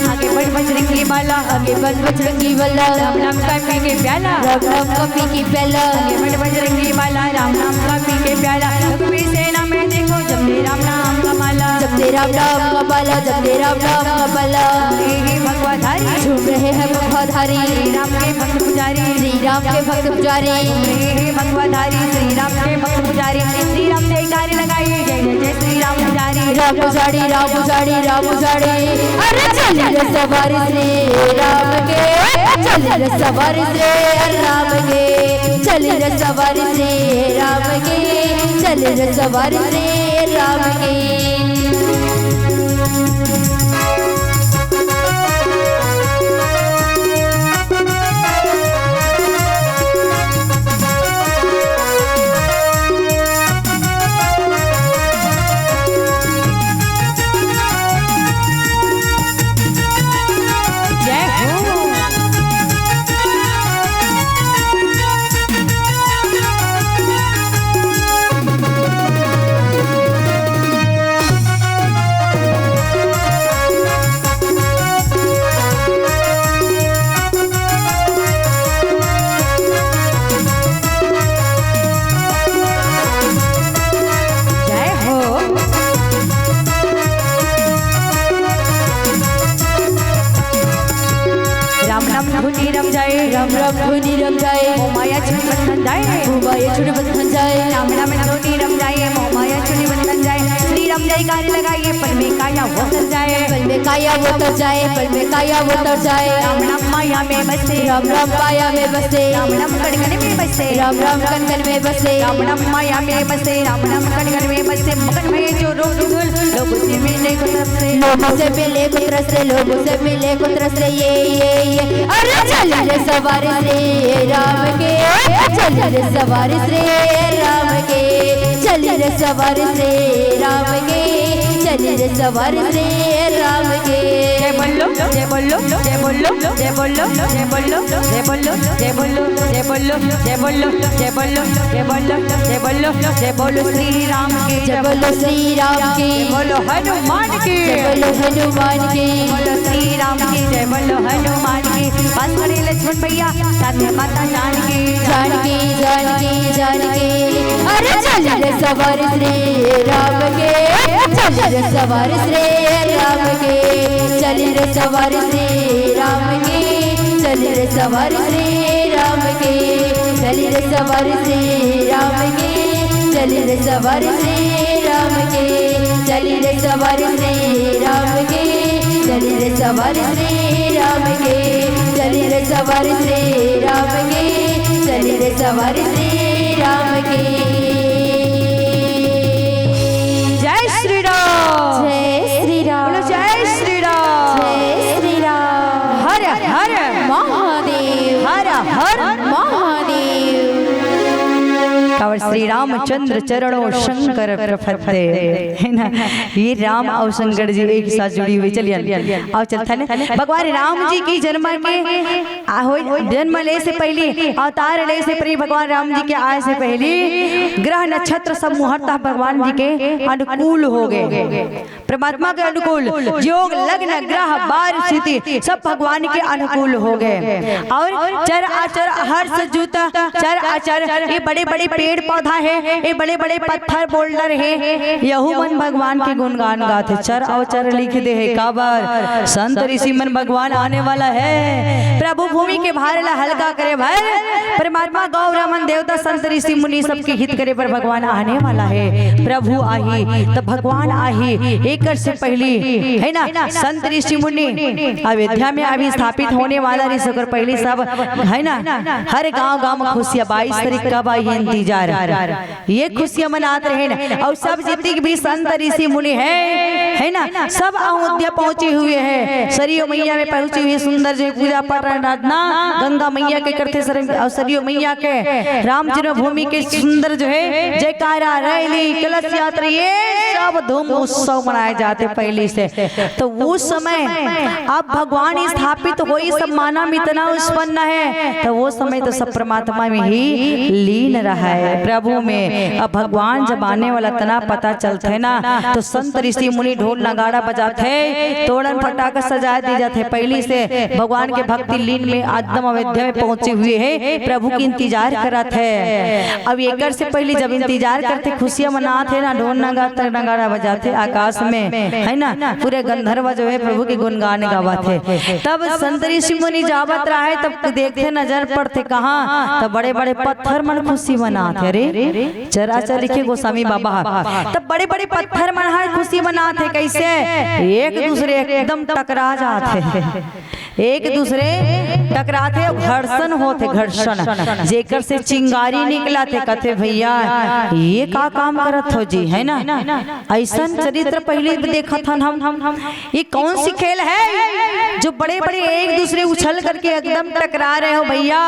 आगे बढ़ बजरंगी बाला, आगे बढ़ बजरंगी बाला, राम नाम का पी के प्याला, राम नाम का पी के प्याला। आगे बढ़ बजरंगी बाला, राम नाम का पी के प्याला। रघुवीर सेना में देखो, जपते राम नाम का माला, जपते राम नाम का माला, जपते राम नाम का माला। हे हे भगवाधारी, झूम रहे हैं भगवाधारी, श्री राम के भक्त पुजारी, श्री राम के भक्त पुजारी। हे हे भगवाधारी, श्री राम के भक्त पुजारी, श्री राम जयकार लगाइए, जय जय जय श्री राम पुजारी। राम पुजारी, राम पुजारी, राम पुजारी। अरे चल रे सवारी श्री राम के, चल रे सवारी श्री राम के, चल रे सवारी श्री राम के, चल रे सवारी श्री राम के। जय हो। जय हो। राम नाम धुनी रम जाए, राम राम धुनी रम जाए, मोह माया छुड़ बंधन जाए, मोह माया छुड़ बंधन जाए। राम नाम धुनी रम जाए, मोह माया छुड़ बंधन जाए। श्री राम जयकारे लगाइए, पल में काया वो तर जाए। पल में काया वो तर जाए, पल में काया वो तर जाए। राम राम माया में बसे। राम राम माया में बसे। राम राम कण कण में बसे। राम राम कण कण में बसे। राम राम माया में बसे। राम राम कण कण में बसे। मगन में जो रोग धुल, लोगों से मिले को तरस से। लोगों से मिले को तरस से, लोगों से मिले को तरस से, ये, ये, ये। अरे चल रे सवारी श्री राम के, चल रे सवारी श्री राम के, चल रे सवारी श्री राम के, चल रे सवारी श्री राम के। जय बोलो, जय बोलो, जय बोलो, जय बोलो, जय बोलो, जय बोलो, जय बोलो, जय बोलो, जय बोलो, जय बोलो, जय बोलो, जय बोलो, जय बोलो, जय बोलो श्री राम की, जय बोलो श्री राम की, जय बोलो हनुमान की, जय बोलो हनुमान की, बोलो श्री राम की, जय बोलो हनुमान की। बस करे लक्ष्मण भैया, साथ में माता जानकी, जानकी, जानकी, जानकी। अरे चल रे सवारी श्री राम के, चल रे सवारी श्री राम के, चल रे सवारी श्री राम के, चल रे सवारी श्री राम के, चल रे सवारी श्री राम के, चल रे सवारी श्री राम के, चल रे सवारी श्री राम के, चल रे सवारी श्री राम के, चल रे सवारी श्री राम के, चल रे सवारी श्री राम के। जय श्री राम। जय श्री राम। बोलो जय श्री राम। जय श्री राम। हर हर महादेव। हर हर महादेव। कावर श्री रामचंद्र चरणों शंकर प्रपद्ये, है ना? ये राम और शंकर जी एक साथ जुड़ी हुई। चलिए, आओ चलता है। भगवान राम जी की जन्म के आ, होई, जन्म ले से पहली, अवतार ले से पहली, भगवान राम जी के आए से पहली ग्रह नक्षत्र सब मुहूर्त भगवान जी के अनुकूल हो गए, परमात्मा के अनुकूल। योग, लग्न, ग्रह, बार, स्थिति सब भगवान के अनुकूल हो गए। और चर अचर हर्ष जुत चर अचर, ये बड़े बड़े पेड़ पौधा है, ये बड़े बड़े पत्थर बोल्डर है, यहू मन भगवान के गुणगान गाथे। चर अचर लिख दे है, काबर? संत ऋषि मन भगवान आने वाला है। प्रभु भूमि के भार ला हल्का करे बर परमात्मा गौरा मन देवता संत ऋषि मुनि सबके हित करे बर भगवान आने वाला है। प्रभु आही त भगवान आही, एकर से पहली, है ना, संत ऋषि मुनि अयोध्या में अभी स्थापित होने वाला रहिस, ओकर पहली सब, है ना, हर गांव गांव में खुशियां। बाईस तारीख कब आई, इंतजार, ये खुशियां मनात रहे ना। और सब जितने भी संत ऋषि मुनि हैं, है ना, सब अयोध्या पहुंचे हुए हैं, सरयू मैया में पहुंचे हुए, सुंदर जो है पूजा पाठ, आराधना गंगा मैया के करथे, सर-, और सरयू मैया के राम जन्मभूमि के सुंदर जो है जयकारा, रैली, कलश यात्रा, ये सब धूम उत्सव मनाए जाते पहले से। तो वो समय अब भगवान स्थापित होई, सब मानव इतना उत्पन्न है, तो वो समय तो सब परमात्मा में ही लीन रहा है, प्रभु में। अब भगवान जब आने वाला तना पता चलथे ना, तो संत ऋषि मुनि ढोल नगाड़ा बजाथे, तोड़न फटाका सजा दी जाथे। पहली से भगवान के भक्ति लीन में एकदम अयोध्या में पहुंचे हुए है, प्रभु की इंतजार करत है। अब एकर से पहले जब इंतजार करथे, खुशियां मनात है ना, ढोल नगा-, नगाड़ा बजाथे आकाश में, है ना, पूरे गंधर्व जो है प्रभु के गुणगान गावत है। तब संत ऋषि मुनि जावत रहे, तब देखथे, नजर पड़थे कहाँ, तब बड़े बड़े पत्थर मन खुशी मनाथे। अरे चराचर लिखे गोस्वामी बाबा ह, तब बड़े बड़े पत्थर मन ह खुशी मनाथे। कैसे? एक दूसरे एकदम टकरा जाथे, एक दूसरे टकराथे, घर्षण होथे, घर्षण, जेकर से चिंगारी निकलथे। कथे, भैया, ये का काम करत हो जी, है ना? ऐसन चरित्र पहली देखत हन हम। ये कौन सी खेल है जो बड़े बड़े एक दूसरे उछल करके एकदम टकरा रहे हो भैया?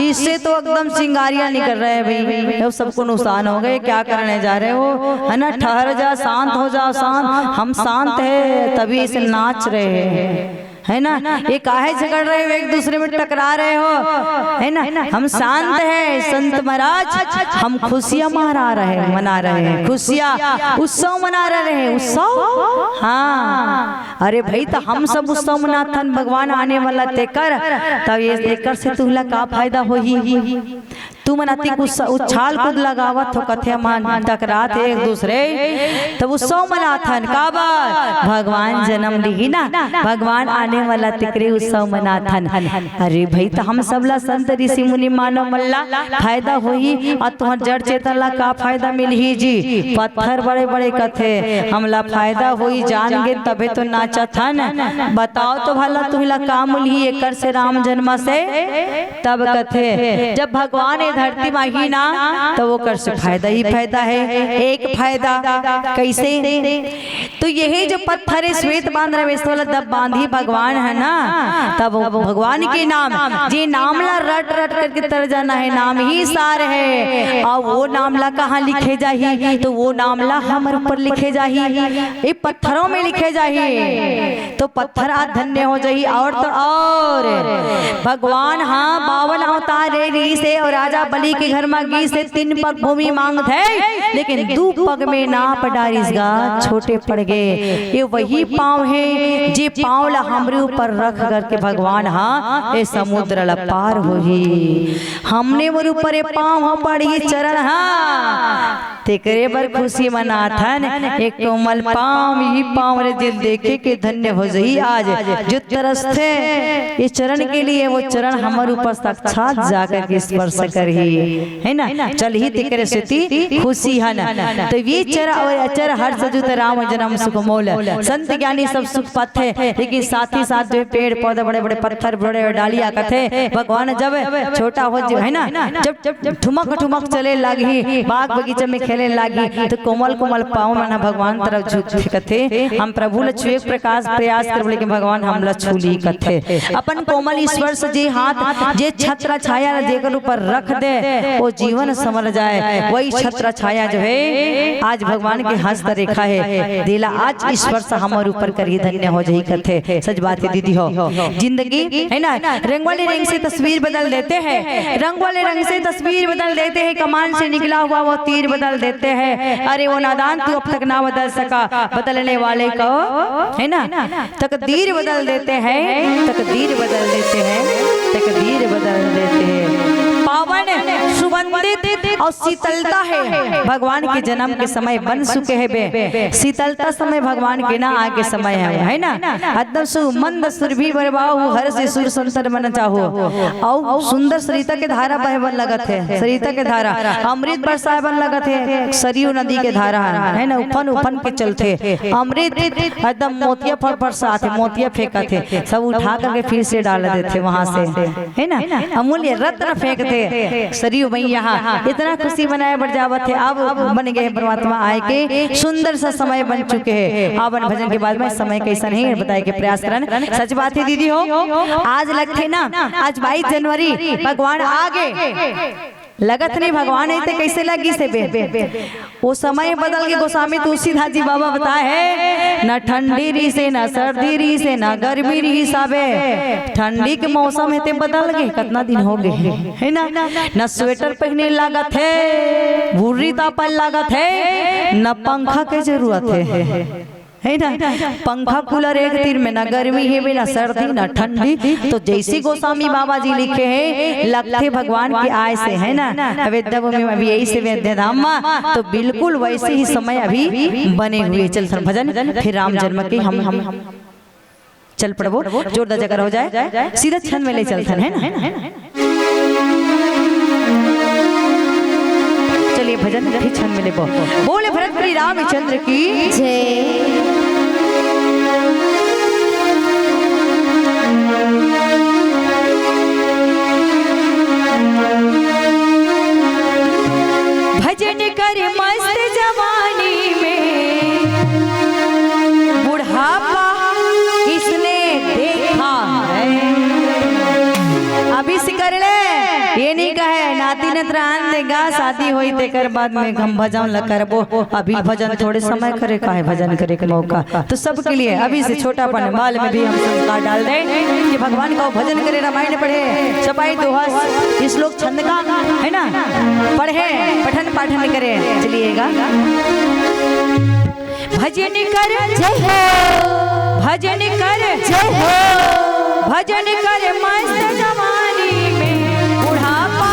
इससे तो एकदम चिंगारियां निकल रहे हैं भाई, ये सबको नुकसान हो गए, क्या करने जा रहे हो, है ना? ठहर जा, शांत हो जाओ, शांत, हम शांत है तभी ऐसे नाच रहे हैं, है ना? ये काहे झगड़ रहे हो, एक दूसरे में टकरा रहे हो, है ना? हम शांत है संत महाराज, हम खुशियां मना रहे हैं, मना रहे हैं खुशियां, उत्सव मना रहे हैं, उत्सव। हाँ, अरे भाई, तो हम सब उत्सव मनाथन, भगवान आने वाला तेकर, तब ये एकर से तुहला का फायदा होही? तुमन अतिक उछाल कूद लगावत हो, कथे मन टकरात हे एक दूसरे, तब उत्सव मनाथन। काबर? भगवान जनम लिही ना, भगवान आने वाला, तेकरे उत्सव मनाथन। अरे भई, त हम सब ला संत ऋषि मुनि मानव मन ला फायदा होही, अउ तुंहर जड़ चेतन ला का फायदा मिलही जी? पत्थर बड़े बड़े कथे, हमला फायदा होही, जान गे तभे तो नाचत हन। बताव तो भला, तुंहला का मिलही एकर से, राम जनम से? तब कथे, जब भगवान ए धरती म आही ना, त ओकर से फायदा ही फायदा हे। एक फायदा कइसे? तो यही जो पत्थर हे, श्वेत बांध रहे, वइसने वाला दब बांधी भगवान हे ना, तब भगवान के नाम, जे नाम ला रट रट करके तर जाना हे, नाम ही सार हे। अउ वो नाम ला कहाँ लिखे जाही? तो वो नाम ला हमर ऊपर लिखे जाही, ए पत्थरों में लिखे जाही। तो पत्थर आज धन्य हो जाही। अउ तो अउ भगवान ह बावन अवतार ले रिहिस हे अउ राजा बलि के घर म गिस हे, तीन पग भूमि मांगथे, लेकिन दू पग में नाप डारिस गा, छोटे पड़ गे। ये वही पाँव हे, जे पाँव ला हमरे ऊपर रख करके भगवान ह ए समुद्र ला पार होही। हमने मोर ऊपर ए पाँव ह पड़ही, चरण ह, तेकरे बर खुशी मनाथन। एक कोमल पाँव, इही पाँव रे दिल देखे के धन्य हो जही आज। जो तरसथे ये चरण के लिए, वो चरण हमर ऊपर साक्षात जाकर के स्पर्श करही, हे ना? चलही तेकरे सेती खुशी हन। तो ये चर अउ अचर हर्ष जुत राम जनम सुख मोल। संत ज्ञानी सब सुख पाथे, लेकिन साथ ही साथ जो पेड़ पौधा, बड़े बड़े पत्थर, बड़े बड़े डालिया कथे, भगवान जब छोटा हो जो, हे ना, जब ठुमक ठुमक चले लागही, बाग बगीचा में खेले लागही, तो कोमल कोमल पाँव मन ह भगवान तरफ झुकथे, कथे, हम प्रभु ल छुए के प्रकाश प्रयास करब, लेकिन भगवान हमला छू ली कथे। अपन कोमल स्पर्श जे हाथ, जे छत्र छाया ल जेकर ऊपर रख दे, वो जीवन संवर जाए। वही छत्र छाया जो हे, आज भगवान के हस्त रेखा हे, देला आज स्पर्श हमर ऊपर करही, धन्य हो जही कथे। सच बात हे दीदी हो, जिंदगी हे ना, रंग वाले रंग से तस्वीर बदल देते हैं, रंग वाले रंग से तस्वीर बदल देते हैं, कमान से निकला हुआ वो तीर बदल देते हैं। अरे वो नादान, तू अब तक ना बदल सका, बदलने वाले को, हे ना, तकदीर बदल देते हैं, तकदीर बदल देते हैं, तकदीर बदल देते हैं। पावन, सुगंधित अउ शीतलता हे। भगवान के जनम के समय बन चुके हे बे, शीतलता समय भगवान के ना आए के समय हे, हे ना? एकदम सु-, मंद सुरभि बरबाहु, हरषि सुर संत मन चाहु। अउ सुंदर सरिता के धारा बहे बर लगत हे, सरिता के धारा, अमृत बरसाए बर लगत हे, सरयू नदी के धारा हे, हे ना? उफन उफन के चलथे, अमृत एकदम मोतिया फर बरसात हे, मोतिया फेंकत हे, सब उठा करके फिर से डाल देथे वहां से, हे ना? अमूल्य रत्न फेंकथे सरयू मैया ह। इतना खुशी मनाए बर जावत हे, अब बन गे हे परमात्मा आए के, सुंदर सा समय बन चुके हे। अब भजन के बाद में समय कइसन हे बताए के प्रयास करन। सच बात हे दीदी हो, आज लगथे ना, आज बाईस जनवरी, भगवान आ गे। लगत नहीं भगवान हे ते कइसे लगिस हे बे? वो समय बदल गे गोस्वामी तुलसीदास जी बाबा बताए हे, ना ठंडी रिहिस हे, ना सर्दी रिहिस हे, ना गर्मी रिहिस हे बे। ठंडी के मौसम हे ते बदल गे, कतना दिन हो गे हे, हे ना? ना स्वेटर पहने लागत हे, भुर्री तापे लागत हे, ना पंखा के जरूरत हे, हे ना? पंखा कूलर एक तीर में, ना गर्मी हे बे, ना सर्दी, ना ठंडी। तो जइसे गोस्वामी बाबा जी लिखे हे, लगथे भगवान के आए से, हे ना? अयोध्या भूमि में अभी यही से अयोध्या धाम में, तो बिल्कुल वइसे ही समय अभी बने हुए। चलथन भजन, फिर राम जनम के हम, हम चल पड़बो, जोरदार जयकारा हो जाए, सीधा छंद में ले चलथन, हे ना? चलिए भजन फिर छंद में लेबो। बोले भरत श्री रामचंद्र की जय। भजन कर मस्त जवानी में, बुढ़ापा किसने देखा है। अभी से कर ले, ये नहीं कहे नाती नतरान देगा, शादी होई तेकर बाद में हम भजन ल करबो। अभी भजन थोड़े समय करे का हे, भजन करे के मौका तो सबके लिए। अभी से छोटापन बाल में भी हम संस्कार डाल दें कि भगवान का भजन करे, रामायण पढ़े, चपाई दोहा, श्लोक छंद का, हे ना, पढ़े, पठन पाठन करे। चलिएगा। भजन कर जय हो, भजन कर जय हो, भजन कर मस्त जवानी में, बुढ़ापा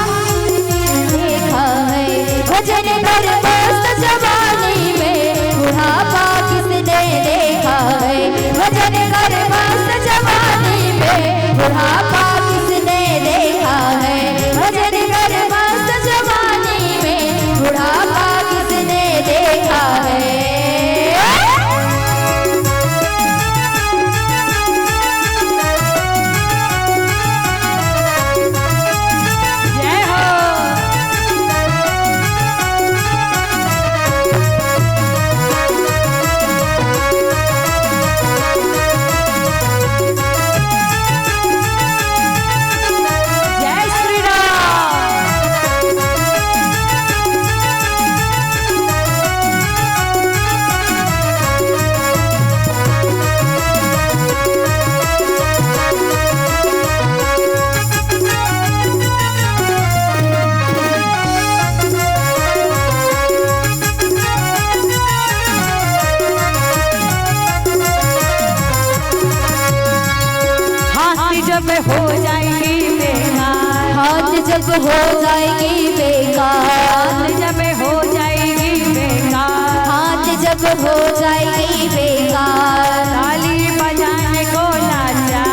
हो जाएगी बेकार। हाथ जब हो जाएगी बेकार। हाथ जब हो जाएगी बेकार। ताली बजाने को लाचार।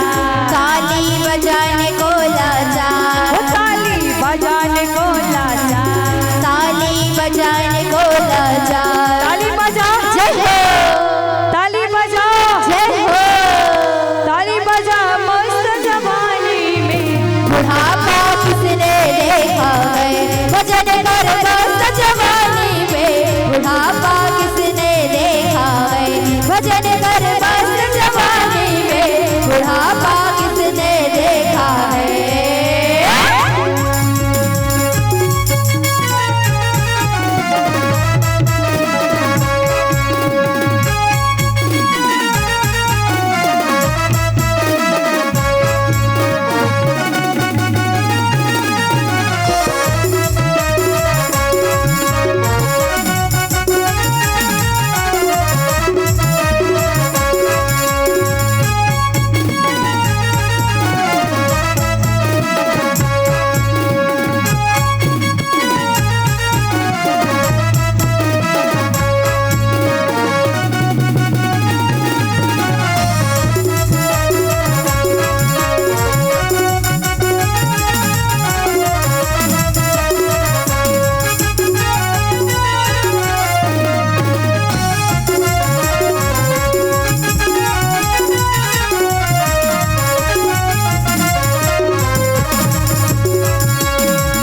ताली बजाने को लाचार। ओ ताली बजाने को लाचार। ताली बजाने को लाचार। ताली बजा। जय हो। ताली बजा। जय हो। ताली बजा मस्त जवानी में। बुढ़ापा किसने देखा है, भजन कर मस्त जवानी में। बुढ़ापा किसने देखा है, भजन कर मस्त जवानी में। बुढ़ापा किसने देखा है।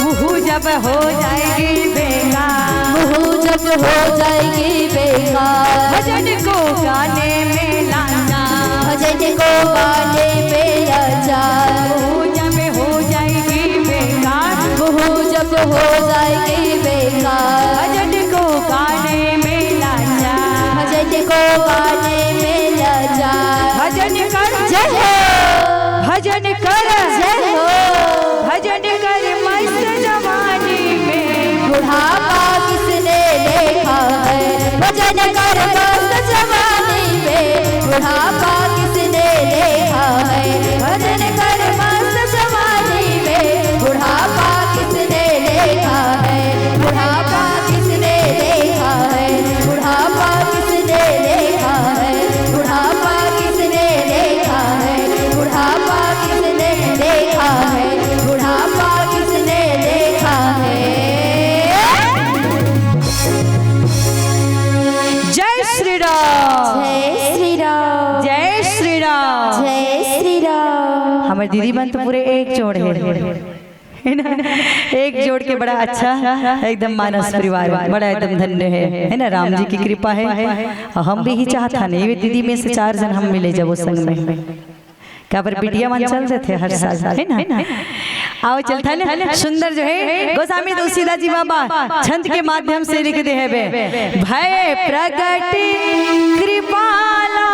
मुँह जब हो जाएगी बेकार। मुँह जब हो जाएगी बेकार। भजन को गाने में लाचार। भजन को गाने में लाचार। मुँह जब हो जाएगी बेकार। मुँह जब हो जाएगी बेकार। भजन को गाने में लाचार। भजन को गाने में लाचार। भजन कर। जय हो। भजन कर। जय हो। भजन कर मस्त जवानी में। बुढ़ापा किसने देखा है, भजन कर मस्त जवानी में। बुढ़ापा किसने देखा है, भजन कर मस्त जवानी में। बुढ़ापा किसने देखा है, बुढ़ापा किसने देखा है, बुढ़ापा किसने देखा है, बुढ़ापा किसने देखा है, बुढ़ापा किसने देखा है, बुढ़ापा किसने देखा है। जय श्री राम। जय श्री राम। जय श्री राम। जय श्री राम। हमर दीदी मन तो पूरे एक जोड़ हे, है ना? एक जोड़ के बड़ा अच्छा, एकदम मानस परिवार, बड़ा एकदम धन्य हे, है ना? राम जी की कृपा हे। अउ हम भी ही चाहत हन, ये दीदी में से चार झन हम मिले जाबो संग में। काबर बिटिया मन चल देथे हर साल, है ना? आओ चलथन, सुंदर जो हे गोस्वामी तुलसीदास जी बाबा छंद के माध्यम से लिख दे हवे, भय प्रगट कृपाला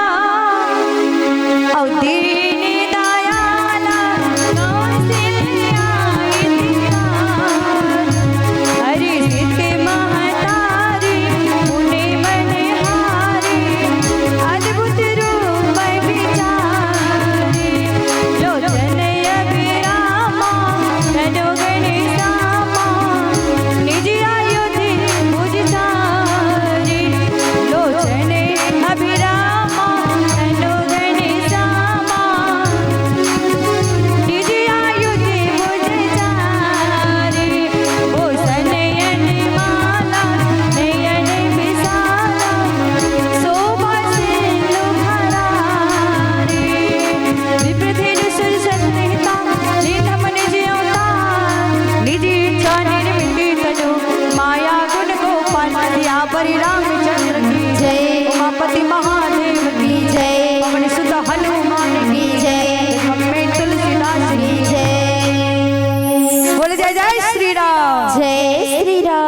अउ दीन दयाला कौशल्या अवतार। हरि सिद्ध महतारी मुनि मनहारी अद्भुत रूप विचारी। लोचन अभिरामा तनोगण सामा निज आयु त्रिभुज चारी। लोचन अभिरामा तनोगण सामा निज आयु त्रिभुज चारी। ओ सनयन माला नयन विशाला शोभा सिंधु भरारी। विप्रधेनु सुरसर सहिता लीन मन जियौता। निज इच्छा निर्मित तनु माया गुण गोपाल। सियावर रामचंद्र की जय। उमापति महादेव की जय। पवन सुत हनुमान की जय। जय। तुलसीदास की जय। बोले जय जय श्री राम। जय श्री राम।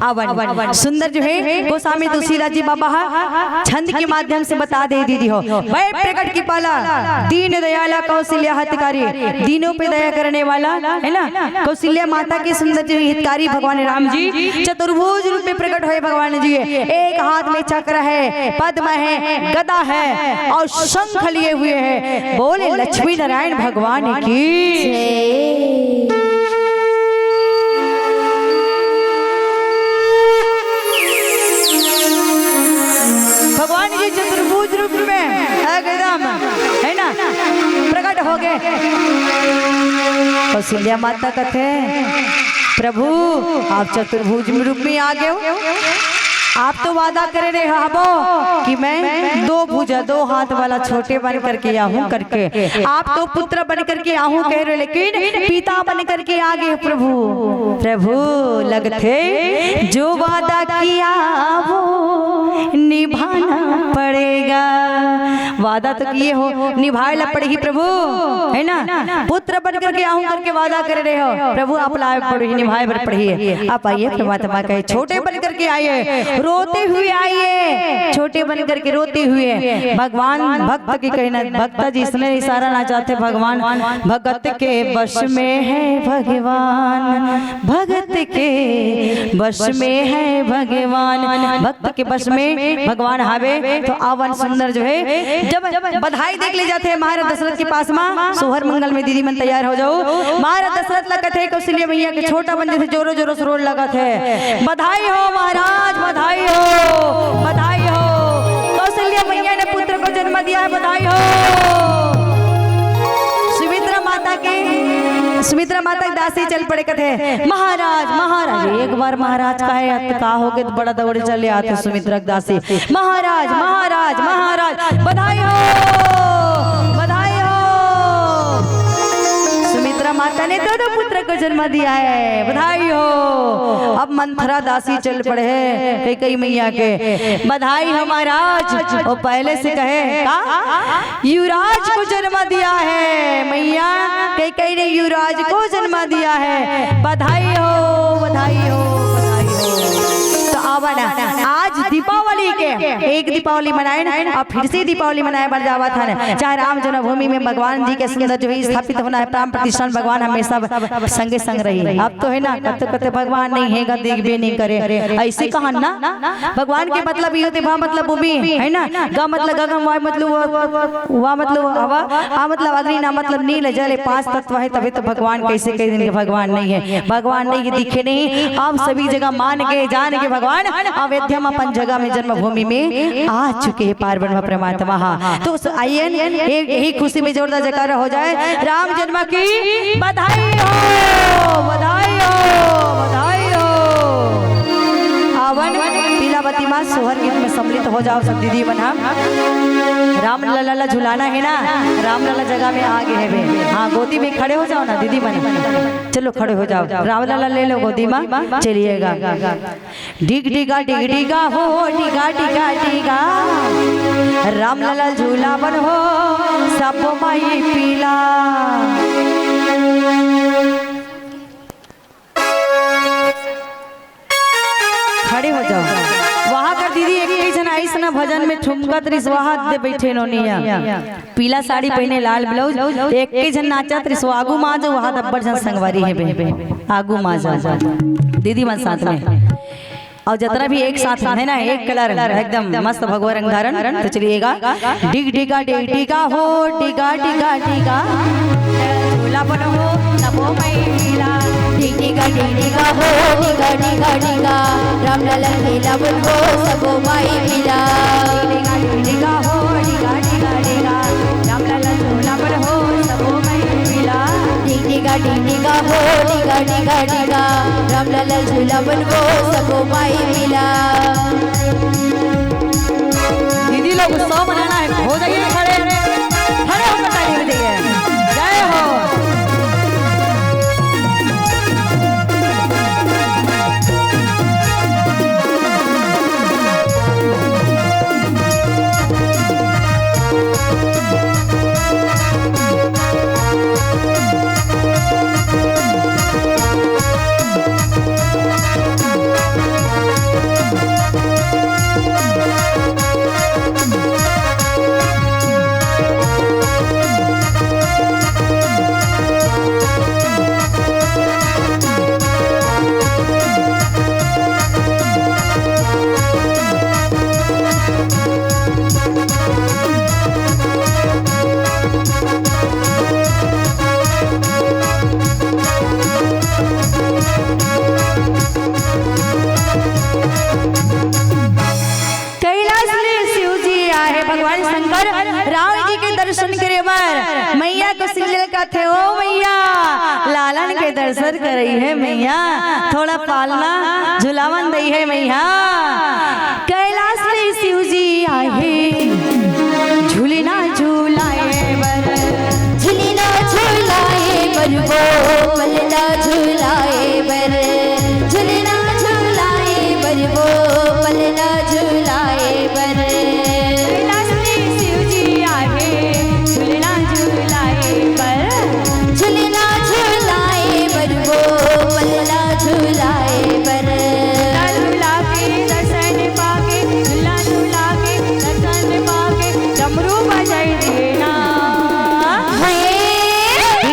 अवन सुंदर जो हे गोस्वामी तुलसीदास जी बाबा हा छंद के माध्यम से बता दे दीदी हो। भय प्रगट कृपाला दीन दयाला कौशल्या हितकारी, दीनों पे दया करने वाला, है ना? कौशल्या माता के सुंदर जो हितकारी भगवान राम जी चतुर्भुज रूप में प्रकट होय भगवान जी। एक हाथ में चक्र हे, पद्म हे, गदा हे अउ शंख लिए हुए हे। बोले लक्ष्मी नारायण भगवान की। जय। होगे। कौशल्या माता कथे, "प्रभु, आप चतुर्भुज रूप में आ गए हो। आप तो वादा करे रहे हबो कि मैं दो भुजा, दो हाथ वाला छोटे बन करके आहूं करके। आप तो पुत्र बन करके आहूं कहे रहे, लेकिन पिता बन करके आ गए हो प्रभु।" प्रभु लगथे, "जो वादा किया वो निभाना पड़ेगा।" वादा तो किए हो, निभाए ला पड़ही प्रभु, है ना? पुत्र बन करके आहूं करके वादा करे रहे हो प्रभु, आप लाए पड़ही, निभाए बर पड़ही। आप आइए, परमात्मा कहे, "छोटे बन करके आइए, रोते हुए आइए, छोटे बन करके रोते हुए।" भगवान भक्त के कहना, भक्त जी इसने इशारा ना चाहते, भगवान भगत के बस में है भगवान, भगत के बस में है भगवान, भक्त के बस में भगवान हावे। तो आवन सुंदर जो है, जब बधाई देख ले जाते हैं महाराज दशरथ के पास में, सोहर मंगल में दीदी मन तैयार हो जाओ। महाराज दशरथ ला कथे कौशल्या मैया के छोटा बन जैसे जोरों जोरों से रोन लगत है, "बधाई हो महाराज, बधाई हो, बधाई हो, कौशल्या मैया ने पुत्र को जन्म दिया है, बधाई हो।" सुमित्रा माता के, सुमित्रा माता के दासी चल पड़े कथे, "महाराज, महाराज।" एक बार महाराज कहे, अत का होगे, त बड़ा दौड़े चले आथे सुमित्रा के दासी, "महाराज, महाराज, महाराज, बधाई हो, बधाई हो।" सुमित्रा माता ने दोनों पुत्र को जन्म दिया है, बधाई हो। अब मंथरा दासी चल पड़े है कैकई मैया के, "बधाई हो महाराज।" वो पहले से कहे, "का?" "युवराज को जन्म दिया है मैया, कैकई ने युवराज को जन्म दिया है, बधाई हो, बधाई हो, बधाई हो।" तो आवा ना, आज दीपावली के एक दीपावली मनाए ना, अब फिर से दीपावली मनाए बर जावत हन, चाहे राम जन्मभूमि में भगवान जी के सुंदर जो है स्थापित होना है, प्राण प्रतिष्ठान, भगवान हमेशा संगे संग रही। अब तो है ना, कते कते भगवान नहीं है, गा देखबे नहीं करे, ऐसे कहन ना। भगवान के मतलब ये होते, भा मतलब भूमि, है ना, गा मतलब गगन, वाय मतलब वा, मतलब हवा, आ मतलब अग्नि, ना मतलब नील, जल, ये पांच तत्व है, तभी तो भगवान कैसे कह देंगे भगवान नहीं है। भगवान नहीं है, दिखे नहीं। आप सभी जगह मान के, जान के भगवान अयोध्या में अपन जगह में जन्मभूमि में आ चुके हैं, पावन परमात्मा। हाँ, तो उस आइए, ये, यही खुशी में जोरदार जयकारा हो जाए। राम जन्म की बधाई हो, बधाई हो, बधाई हो। आवन पीलावती माँ सोहर गीत में सम्मिलित हो जाओ सब दीदी मन। हाँ, राम लला ला झुलाना है ना, राम लला जगह में आ गए हैं बे। हाँ, गोदी में खड़े हो जाओ ना दीदी मन, चलो खड़े हो जाओ, राम लला ले लो गोदी में, चलिएगा। डिग डिगा डिग डिगा हो, डिगा डिगा डिगा, राम लला झूला बन हो, सब माई पीला। खड़े हो जाओ। वहां कर दीदी एक ही झन आइस ना भजन में ठुमकत रिस, वहां दे बैठे नोनिया। पीला साड़ी पहने, लाल ब्लाउज, एक ही झन नाचत रिस, आगू मा जो वहां दब्बर झन संगवारी है बे, आगू मा जा। दीदी मन साथ में। और जितना भी एक साथ है ना, एक कलर एकदम मस्त भगवा रंग धारण। तो चलिएगा, डिग डिगा डिग डिगा हो, डिगा डिगा डिगा, झूला बन हो सबो माई पीला। डिग डिगा डिग डिगा हो, डिगा डिगा डिगा, राम लला झूला बन हो सबो माई पीला। डिग डिगा डिग डिगा हो, डिगा डिगा डिगा, राम लला झूला बन हो सबो माई पीला। डिग डिगा डिग डिगा हो, डिगा डिगा डिगा, राम लला झूला बन हो सबो माई पीला। दीदी लोग उत्सव मनाना है, हो जाइए खड़े, खड़े होकर ताली बजाइए। जय हो। करई हे मैया, थोड़ा पालना झुलावन दई हे मैया। कैलाश ले शिव जी आहे, झुलना झुलाए बर। झुलना झुलाए बर वो, पलना झुलाए बर। झुलना झुलाए बर वो, पलना झुलाए बर। कैलाश ले शिव जी आहे, झुलना झुलाए बर। झुलना झुलाए बर वो, पलना झुलाए बर। झूला झूला के दर्शन पाके, झूला झूला के दर्शन पाके, डमरू बजाई देना। हे।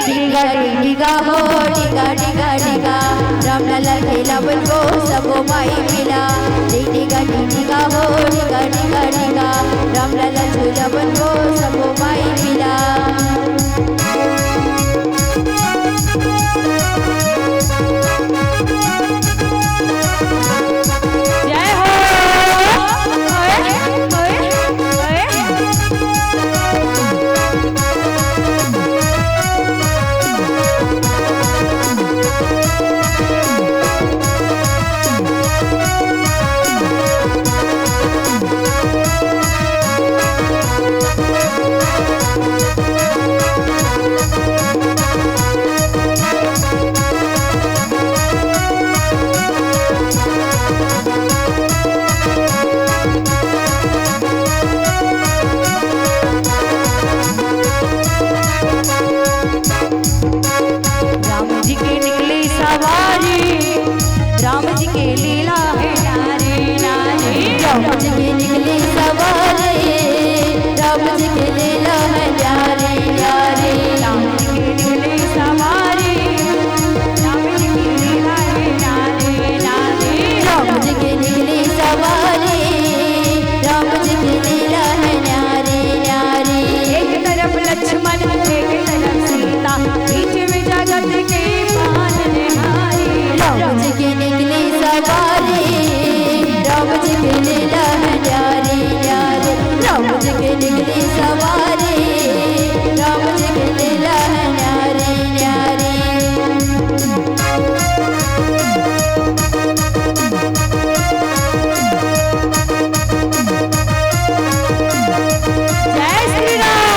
डिगा डिगा हो, डिगा डिगा डिगा, रामलला खेला बनबो सबो माई पिला। डिगा डिगा हो, डिगा डिगा डिगा, रामलला झूला बनबो सबो माई पिला। जय हो। ओए, ओए, ओए। राम जी के निकली सवारी, राम जी के लीला है न्यारी न्यारी। राम जी के निकली सवारी, राम जी के लीला है न्यारी न्यारी। राम जी के निकली सवारी, राम जी के लीला है न्यारी न्यारी। राम जी के निकली सवारी, राम जी के लीला है न्यारी न्यारी। एक तरफ लक्ष्मण, एक तरफ सीता, बीच में जगत के पालनहारी। राम जी के निकली सवारी, राम जी के लीला है न्यारी न्यारी। राम जी के निकली सवारी, राम जी के लीला है न्यारी न्यारी। जय श्री राम।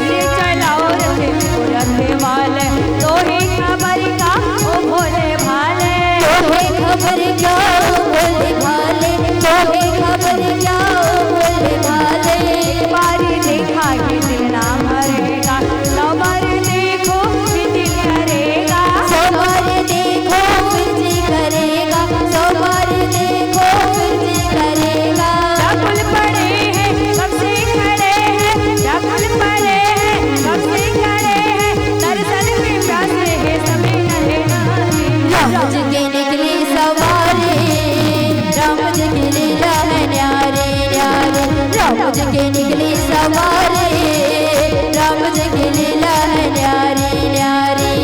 ले चलाओ रथे, रथे वाले, तोहे खबर का ओ भोले भाले। तोहे खबर का ओ भोले भाले, तोहे खबर का ओ भोले भाले। एक बारी देखा ये दिल ना भरेगा, सौ बार देखो ये दिल करेगा। सौ बार देखो फिर जी करेगा, सौ बार देखो फिर जी करेगा। व्याकुल पड़े हैं, कब से खड़े हैं, व्याकुल पड़े हैं, कब से खड़े हैं, दर्शन में प्यासे हैं सभी नर नारी। राम जी की निकली सवारी, राम जी की लीला है न्यारी न्यारी। राम जी की निकली सवारी, राम जी की लीला है न्यारी न्यारी।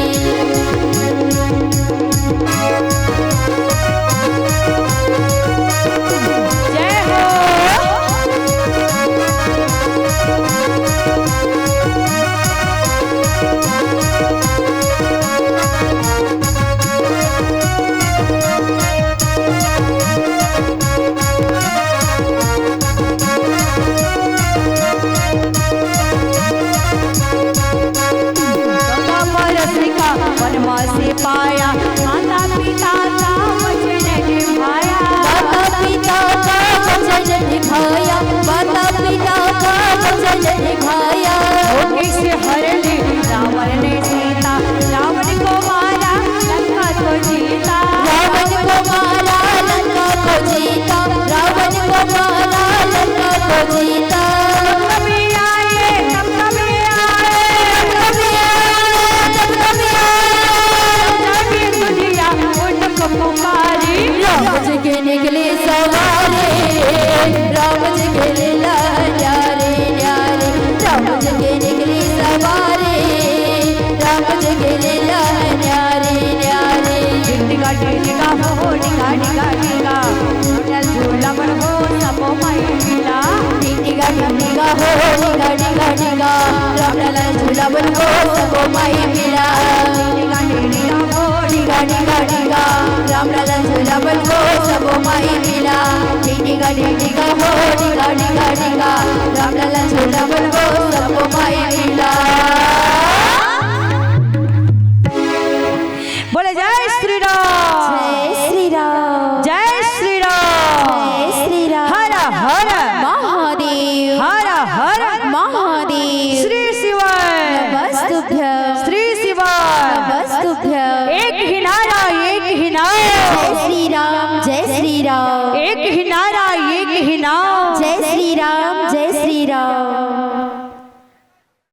जय हो। हो डिगा डिगा डिगा, रामलाल झूला मन हो सबो माई मिला। डिगा डिगा हो डिगा डिगा डिगा, रामलाल झूला मन हो सबो माई मिला। डिगा डिगा हो डिगा डिगा डिगा, रामलाल झूला मन हो सबो माई मिला। डिगा डिगा हो डिगा डिगा डिगा, रामलाल झूला मन हो सबो माई मिला।